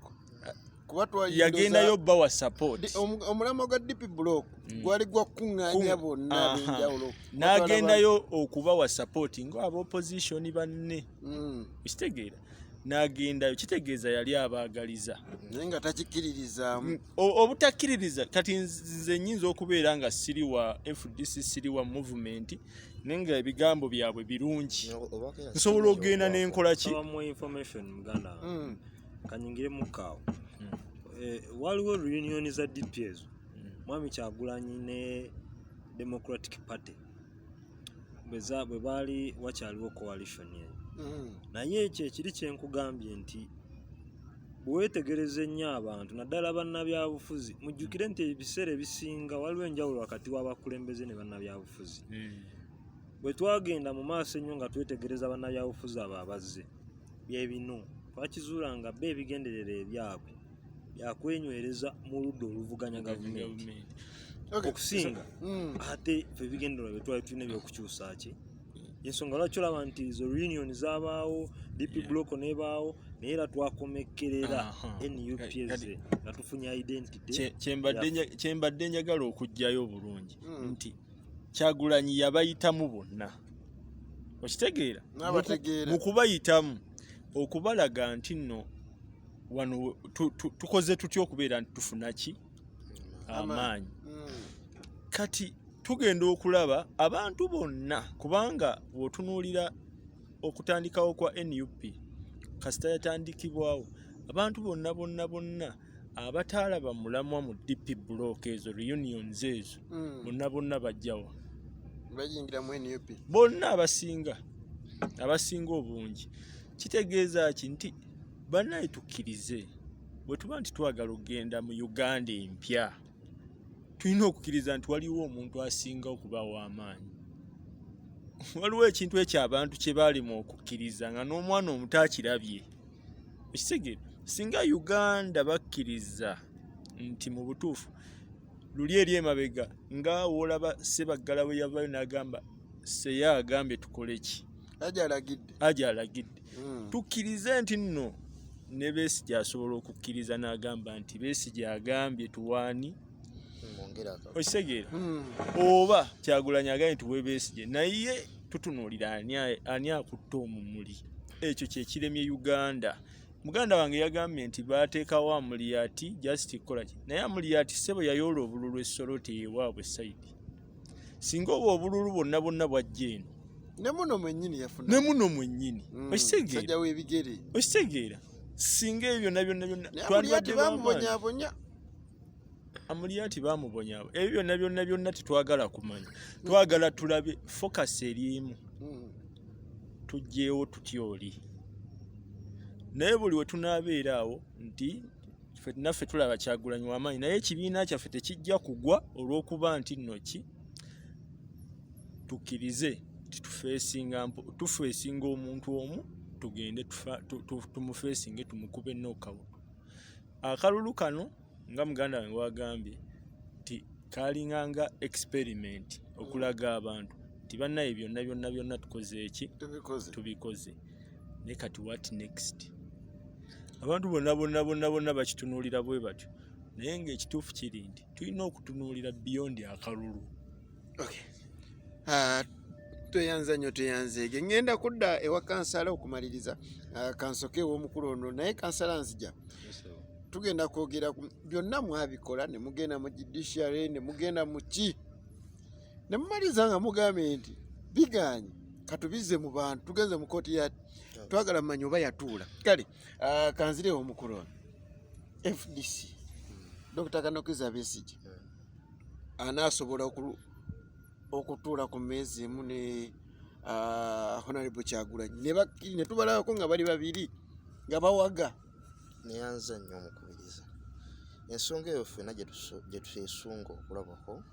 kuba Yagendayo bawa support. Omulamwa gwa DP block gwali gwa kuŋŋaanya bonna ab'enjawulo. N'agendayo okubawa support nga opposition banne. Okitegeera? N'agendayo, kitegeeza yali abaagaliza. Naye nga takikkiririzaamu. Obutakkiririza, kati nze nyinza okubeera nga siri wa FDC, siri wa movement, naye nga ebigambo byabwe birungi, nsobola okugenda n'enkola ki? Abamuwa information, muganda wange. Kanyingire mukaawo. Waliwo reunion za DP ezo, Mwami Kyagulanyi ne Democratic Party bwe baali wakyaliwo coalition eyo. Naye ekyo ekiri kyenkugambye nti bwe weetegereza ennyo abantu, naddala bannabyabufuzi, mujjukire nti ebiseera ebisinga waliwo enjawulo wakati w'abakulembeze ne bannabyabufuzi. Bwe twagenda mu maaso ennyo nga twetegereza bannabyabufuzi abo abazze byebino, twakizuula nga bo ebigendererwa ebyabwe byakwenywereza mu ludda oluvuganya gavumenti okusinga ate ffe ebigendererwa bye twali tulina ebyokukyusa ki. Ensonga lwaki olaba nti ezo reunion zabaawo, DP block nebaawo, naye era twakomekkerera NUP eze nga tufunye identity. Kyembadde njagala okuggyayo obulungi nti Kyagulanyi yabayitamu bonna, okitegeera? N'abategeera. Mu kubayitamu okubalaga nti nno wano tukoze tutya okubeera nti tufuna ki amaanyi. Kati tugenda okulaba abantu bonna, kubanga bw'otunuulira okutandikawo kwa NUP, kasita yatandikibwawo, abantu bonna bonna bonna abataalaba mulamwa mu DP block ezo, reunions ezo, bonna bonna bajjawa? Bayingira mu NUP. Bonna abasinga obungi. Kitegeeza ki? Nti bannaye tukkirize, bwe tuba nti twagala okugenda mu Uganda empya, tulina okukkiriza nti waliwo omuntu asinga okuba ow'amaanyi. Waliwo ekintu ekyo abantu kye baalimu okukkiriza nga n'omwana omuto akirabye. Ekitegeera, singa Uganda bakkiriza nti mu butuufu luli eri emabega nga woolaba Sebaggala bwe yavayo n'agamba Seya agambye tukole ki, Aja alagidde. Aja alagidde. Tukkirize nti nno ne Besigye asobola okukkiriza n'agamba nti Besigye agambye tuwaani. Okitegeera? Oba Kyagulanyi agambye tuwe Besigye, naye tutunuulira ani akutte omumuli. Ekyo kyekiremye Uganda. Muganda wange yagambye nti baateekawo Amuriat just kukola ki, naye Amuriat ssebo yayoola obululu essoloti ewaabwe side. Singa oba obululu bwonna bwonna bwajja eno, ne muno mwennyini yafuna, ne muno mwennyini. Okitegeera? Sajja w'ebigere. Okitegeera? Singa ebyo byonna byonna byonna Naye Amuriat twandibadde b'amaanyi. bamubonyaabonya. Amuriat bamubonyaabo. Ebyo byonna byonna byonna tetwagala kumanya, twagala tulabe focus erimu. Tuggyewo tutya oli? Naye buli we tunaabeera awo nti naffe tulaba Kyagulanyi w'amaanyi, naye ekibiina kyaffe tekijja kugwa olw'okuba nti nno ki, tukkirize nti tufeesinga omuntu omu, tugende tumufeesinge, tumukube knockout. Akalulu kano nga muganda wange wagambye nti kalinga nga experiment okulaga abantu nti bannaye byonna byonna byonna tukoze eki? Tubikoze. Tubikoze. Naye kati what next? Abantu bonna bonna bonna bonna bakitunuulira bwe batyo, naye ng'ekituufu kiri nti tulina okutunuulira beyond akalulu. Okay. Tweyanza nnyo, tweyanzeege. Ŋŋenda kudda ewa kansala okumaliriza. Kansoke ew'omukulu ono, naye kansala nzija tugenda kwogera ku byonna mwabikola ne mugenda mu judiciary, ne mugenda mu ki, ne mumaliriza nga mugambye nti biganye, katubize mu bantu, tugenze mu kooti ya twagala manya oba yatuula. Kale kanzirewo omukulu ono, FDC, Dr. Kanokiza Besigye anaasobola okutuula ku mmeeza emu ne Honorable Kyagulanyi ne tubalabako nga bali babiri nga bawaga? Neyanza nnyo omukubiriza. Ensonga eyo ffenna gye twesunga okulabako,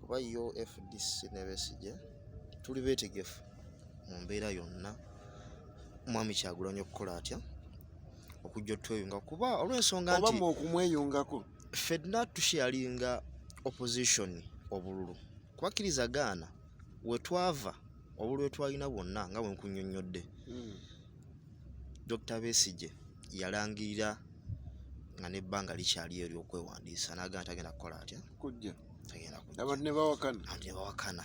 kuba yo FDC ne Besigye tuli beetegefu mu mbeera yonna. Mwami Kyagulanyi okukola atya okujja otweyunga, kuba olw'ensonga oba nti mu okumweyungako ffenna tusharinga opposition obululu, kubakkiriza gaana wetwava obululu bwe twalina bwonna nga bwe nkunnyonnyodde. Dr. Besigye yalangirira nga n'ebbanga likyaliyo eryokwewandiisa, n'agamba tagenda kukola atya, kujja, tagenda kujja. Abantu ne bawakana. Abantu ne bawakana.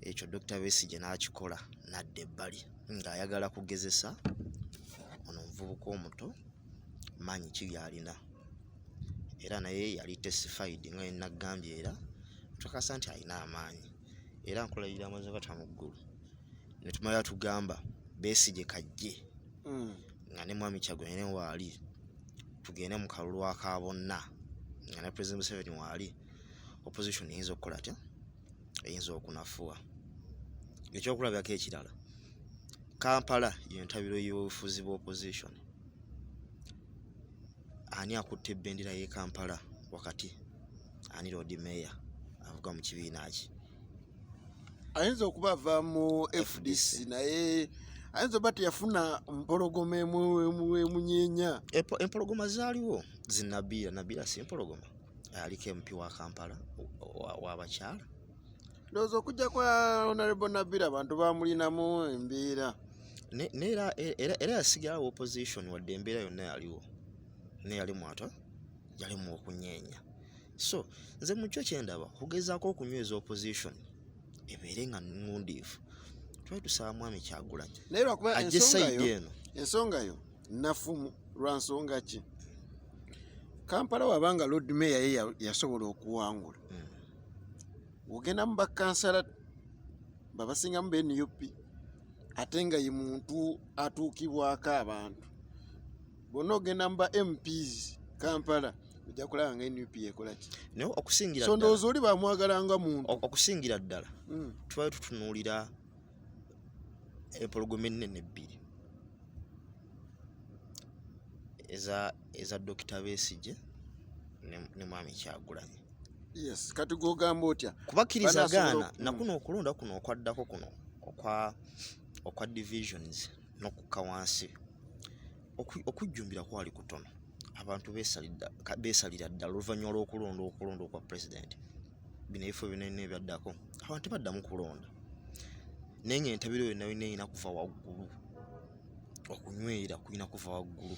Ekyo Dr. Besigye n'akikola n'adda ebbali ng'ayagala kugezesa ono omuvubuka omuto maanyi ki gy'alina, era naye yali testified nga yenagambye, era tukakasa nti alina amaanyi, era nkulayirira amazzi gataano ggulu ne tumala tugamba Besigye kajje nga ne Mwami Kyagulanyi ne waali, tugende mu kalulu aka bonna nga ne President Museveni waali, opposition eyinza okukola atya, eyinza okunafuwa. Ekyokulabirako ekirala, Kampala yentabiro y'obufuzi bwa opposition. Ani akutte ebendera y'e Kampala wakati? Ani Lord Mayor avuga mu kibiina ki? Ayinza okuba ava mu FDC, naye ayinza oba teyafuna mpologoma emunyeenya. Empologoma zaaliwo zinabiira. Nabiira si mpologoma? Aliko MP wa Kampala w'abakyala. Ndowooza okujja kwa Honorable Nabira abantu bamulinamu embeera. Era yasigalawo opposition wadde embeera yonna yaliwo, naye yalimu ata yalimu okunyeenya. So nze mukyo kyendaba kugezaako okunyweza opposition ebeere nga ŋŋundiivu, twali tusaba Mwami Kyagulanyi naye lwakuba ajje ensonga side yo eno. Ensonga yo nafumu lwa nsonga ki? Kampala wabanga Lord Mayor ye yasobola okuwangula, ogenda mu bakansala babasingamu ba NUP, ate nga ye muntu atuukibwako abantu bonna. Ogenda mu ba MPs Kampala, ojja kulaba nga NUP ekola ki. Naye okusingira So ddala ndowooza oli bamwagala nga muntu. Okusingira ddala tubadde tutunuulira empologoma ennene ebbiri eza Dr. Besigye ne Mwami Kyagulanyi. Yes, kati gwogamba otya? Kubakkiriza Banaasobola gaana nakuno okulonda kuno okwaddako kuno okwa divisions n'okukka wansi, okujjumbira kwali kutono. Abantu beesalira ddala oluvannyuma lw'okulonda okulonda okwa president. Bino ebifo byonna ebyaddako abantu tebaddamu kulonda, naye nga entabiro yonna yonna erina kuva waggulu, okunywera kulina kuva waggulu.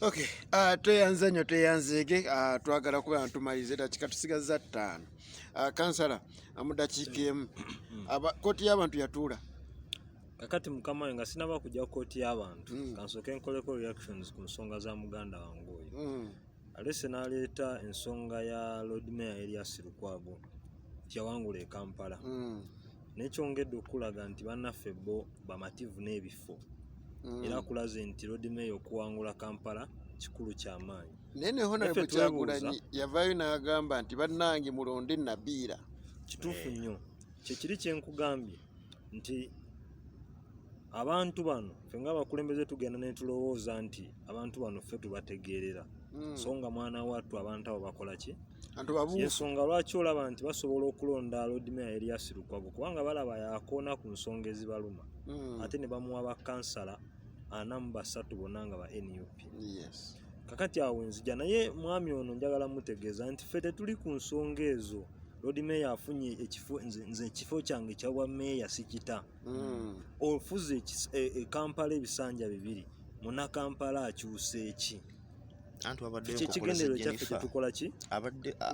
Okay, tweyanza nnyo, tweyanzeege. Twagala kuba nga tumaliriza eddakiika tusigaza 5. Kansala, mu ddakiika emu, kooti y'abantu yatuula. Kakati mukama we, nga sinaba kujja kooti y'abantu, kansooke nkoleko reactions ku nsonga za muganda wange oyo. Alese n'aleeta ensonga ya Lord Mayor Erias Lukwago nti yawangula e Kampala, nekyongedde okulaga nti bannaffe bo bamativu n'ebifo, era akulaze nti Lord Mayor okuwangula Kampala kikulu kyamaanyi. Naye ne Honorable Naffe twebuuza. Kyagulanyi yavaayo n'agamba nti bannange mulonde Nabiira. Kituufu nnyo, kyekiri kyenkugambye nti abantu bano ffe ng'abakulembeze tugenda ne tulowooza nti abantu bano ffe tubategeerera, so nga mwana wattu abantu abo bakola ki? Antu babuufu. Yensonga lwaki olaba nti basobola okulonda Lord Mayor Erias Lukwago, kubanga balaba yakoona ku nsonga ezibaluma, ate ne bamuwa bakansala 43 bonna nga ba NUP. Kakati awo nzija, naye mwami ono njagala mutegeeza nti ffe tetuli ku nsonga ezo. Lord Mayor afunye ekifo, nze ekifo kyange ekya bwa meeya sikita. Ofuze e Kampala ebisanja 2, munnakampala akyusa eki? Anti wabaddeyo Kye enkokola ze kigendererwa kyaffe. Jennifer. Kyetukola ki?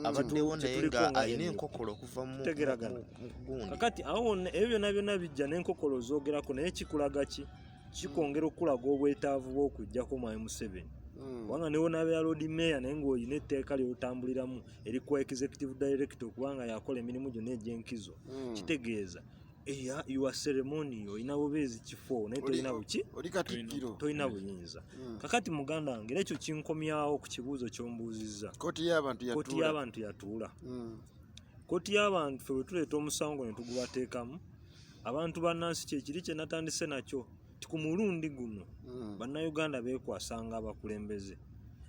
Abaddewo naye Kyetuliko nga nga alina NUP. enkokola okuva Tutegeragana. mu gundi. Kakati awo wonna ebyo byonna byonna bijja n'enkokolo zoogerako, naye kikulaga ki? Kikwongera okulaga obwetaavu bw'okuggyako Mwami Museveni, kubanga ne wonaabeera Lord Mayor naye ng'olina etteeka ly'otambuliramu erikuwa executive director okubanga yakola emirimu gyonna egy'enkizo, kitegeeza eya your ceremony olina bubeezi kifo naye tolina buki? Oli katikkiro. Tolina buyinza. Kakati muganda wange, era ekyo kinkomyawo ku kibuuzo ky'ombuuzizza. Kooti y'abantu Kooti yatuula. y'abantu yatuula. Kooti y'abantu, ffe bwe tuleeta omusango ne tugubateekamu abantu bannansi, kyekiri kye natandise nakyo ti ku mulundi guno bannayuganda beekwasanga abakulembeze,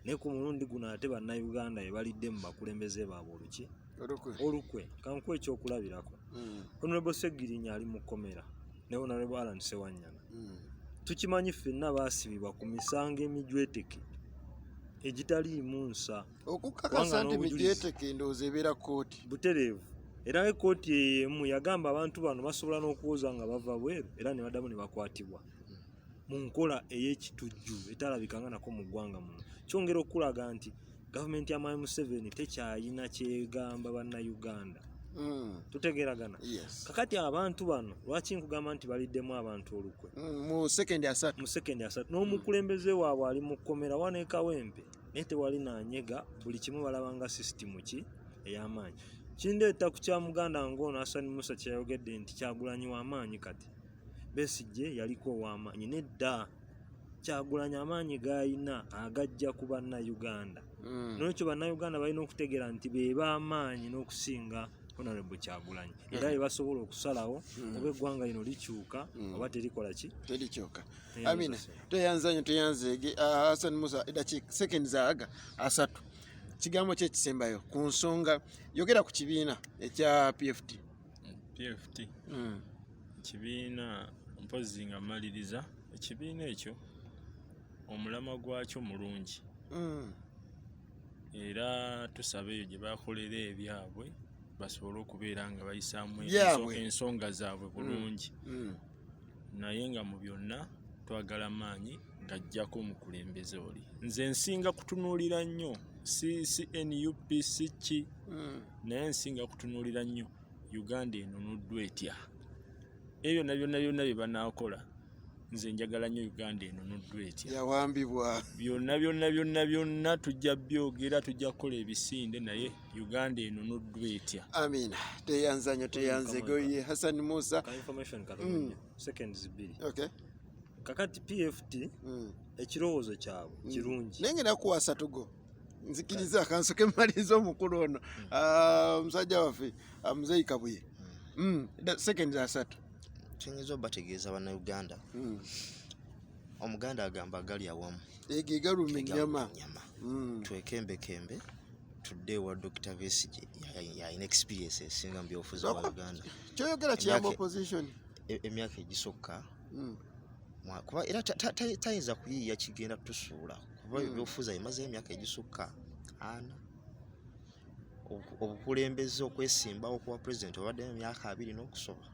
naye ku mulundi guno ate bannayuganda be balidde mu bakulembeze baabwe oluki? Olukwe. Olukwe. Kankuwa ekyokulabirako. Honorable Segirinya ali mu kkomera ne Honorable Allan Sewanyana. Tukimanyi ffenna baasibibwa ku misango emijweteke egitaliimu nsa. Okukakasa Kubanga nti n'obujulizi. mijweteke, ndowooza ebeera kkooti. Butereevu. Era ekooti eyo emu yagamba abantu bano basobola n'okuwoza nga bava bweru, era ne baddamu ne bakwatibwa mu nkola ey'ekitujju etalabikanga nako mu ggwanga muno. Kyongera okulaga nti gavumenti ya Mwami Museveni tekyayina kyegamba Bannayuganda. Tutegeeragana? Yes. Kakati abantu bano, lwaki nkugamba nti baliddemu abantu olukwe? Mu sekendi 30. Mu sekendi 30. N'omukulembeze waabwe ali mu kkomera wano e Kawempe, naye tewali nanyega. Buli kimu balabanga sisitimu ki ey'amaanyi. Kindeeta ku kya muganda ng'ono Hassan Musa kyeyayogedde nti Kyagulanyi w'amaanyi. Kati Besigye yaliko ow'amaanyi? Nedda. Kyagulanyi amaanyi g'ayina agajja ku Bannayuganda. Nolwekyo Bannayuganda balina okutegeera nti be b'amaanyi n'okusinga Honorable Kyagulanyi, era be basobola okusalawo oba eggwanga lino likyuka oba terikola ki. Terikyuka. Teyanza Amina. ssebo. Teyanza nyo, teyanzeege. Hassan Musa, eddakiika sekendi zaaga 30, kigambo ki ekisembayo ku nsonga? Yogera ku kibiina ekya PFT. PFT ekibiina, mpozi nga mmaliriza, ekibiina ekyo omulamwa gwakyo mulungi era tusaba eyo gye bakolera ebyabwe basobole okubeera nga bayisaamu Byabwe. ensonga zaabwe bulungi. Naye nga mu byonna twagala maanyi gajjako omukulembeze oli. Nze nsinga kutunuulira nnyo si NUP, si ki, naye nsinga kutunuulira nnyo Uganda enunuddwa etya. Ebyo byonna byonna byonna bye banaakola, nze njagala nnyo Uganda enunuddwa etya. Yawambibwa. Byonna byonna byonna byonna tujja byogera, tujja kukola ebisinde, naye Uganda enunuddwa etya. Amina, teyanza nyo, teyanzeege. Oye Hassan Musa. Ka information katono nnyo, seconds 2. Okay. Kakati PFT ekirowoozo kyabwe kirungi. Naye ngenda kuwa 30 go, nzikiriza akansoke mmaliriza omukulu ono. Ah, omusajja waffe, ah, Muzeeyi Kabuye. Seconds 30. Kyenyinza obategeeza Bannayuganda, Omuganda agamba agali awamu ego egaluma ennyama. Nyama. Twekembekembe tudde ewa Dr. Besigye, yalina experience esinga mu byobufuzi bwa Uganda. Kyoyogera kiyamba opposition. Emyaka egisokka kuba era tayinza kuyiiya kigenda tusuula, kuba ebyobufuzi abimazeyo emyaka egisukka 40. Obukulembeze, okwesimbawo okuba pulezidenti, obaddeyo emyaka 20 n'okusoba.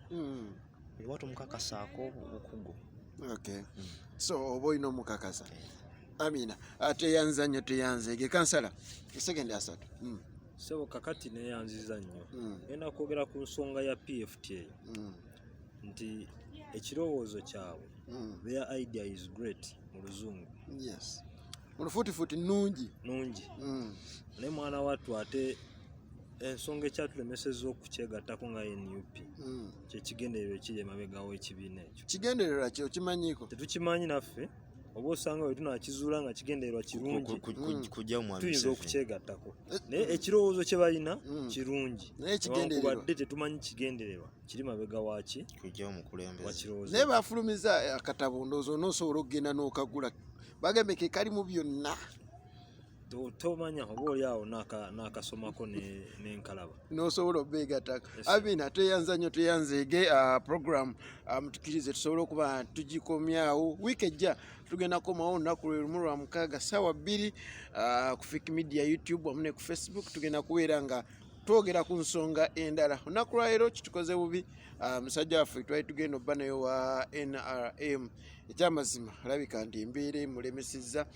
Ewa tumukakasaako obukugu. Okay, so oba olina omukakasa. Amina, teyanza nnyo, teyanzeege. Kansala, sekendi 30. Sebo, kakati neyanziza nnyo. Ngenda kwogera ku nsonga ya PFT eyo nti ekirowoozo kyabwe, their idea is great mu Luzungu. Yes, mu lufuutifuuti nnungi. Nungi. Naye mwana wattu, ate ensonga ekyatulemesezza okukyegattako nga NUP, kyekigendererwa ekiri emabega w'ekibiina ekyo. Kigendererwa ki, okimanyiiko? Tetukimanyi naffe, oba osanga bwe tunakizuula nga kigendererwa kirungi, Kujja mwami tuyinza Museveni. okukyegattako. Naye ekirowoozo kye balina kirungi, Naye ekigendererwa. newankubadde tetumanyi kigendererwa kiri mabega waki Kujja omukulembeze. wakirowoozo. Naye bafulumiza akatabo, ndowooza onoosobola okugenda n'okagula, bagambe ke kalimu byonna. Tomanya, oba oli awo n'akasomako n'enkalaba. N'osobola obeegattako. Yes. Amina, tweyanza nnyo, tweyanzeege. Program, mutukirize tusobole okuba tugikomyawo. Wiiki ejja tugenda kukomawo olunaku lwe lumu lwa mukaaga, ssaawa 2, ku Fik Media YouTube wamu ne ku Facebook. Tugenda kubeera nga twogera ku nsonga endala. Olunaku lwaleero kitukoze bubi. Musajja waffe twali tugenda obba naye wa NRM, ekyamazima alabika nti embeera emulemesezza.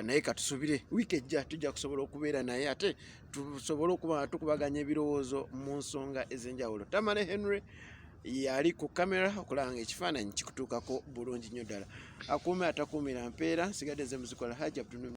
Naye katusubire wiiki ejja tujja kusobola okubeera naye, ate tusobole okuba nga tukubaganya ebirowoozo mu nsonga ez'enjawulo. Tamale Henry yali ku kamera okulaba nga ekifaananyi kikutuukako bulungi nnyo ddala. Akuume atakuumira mpeera. Nsigadde nze muzikola Haji Abdunu.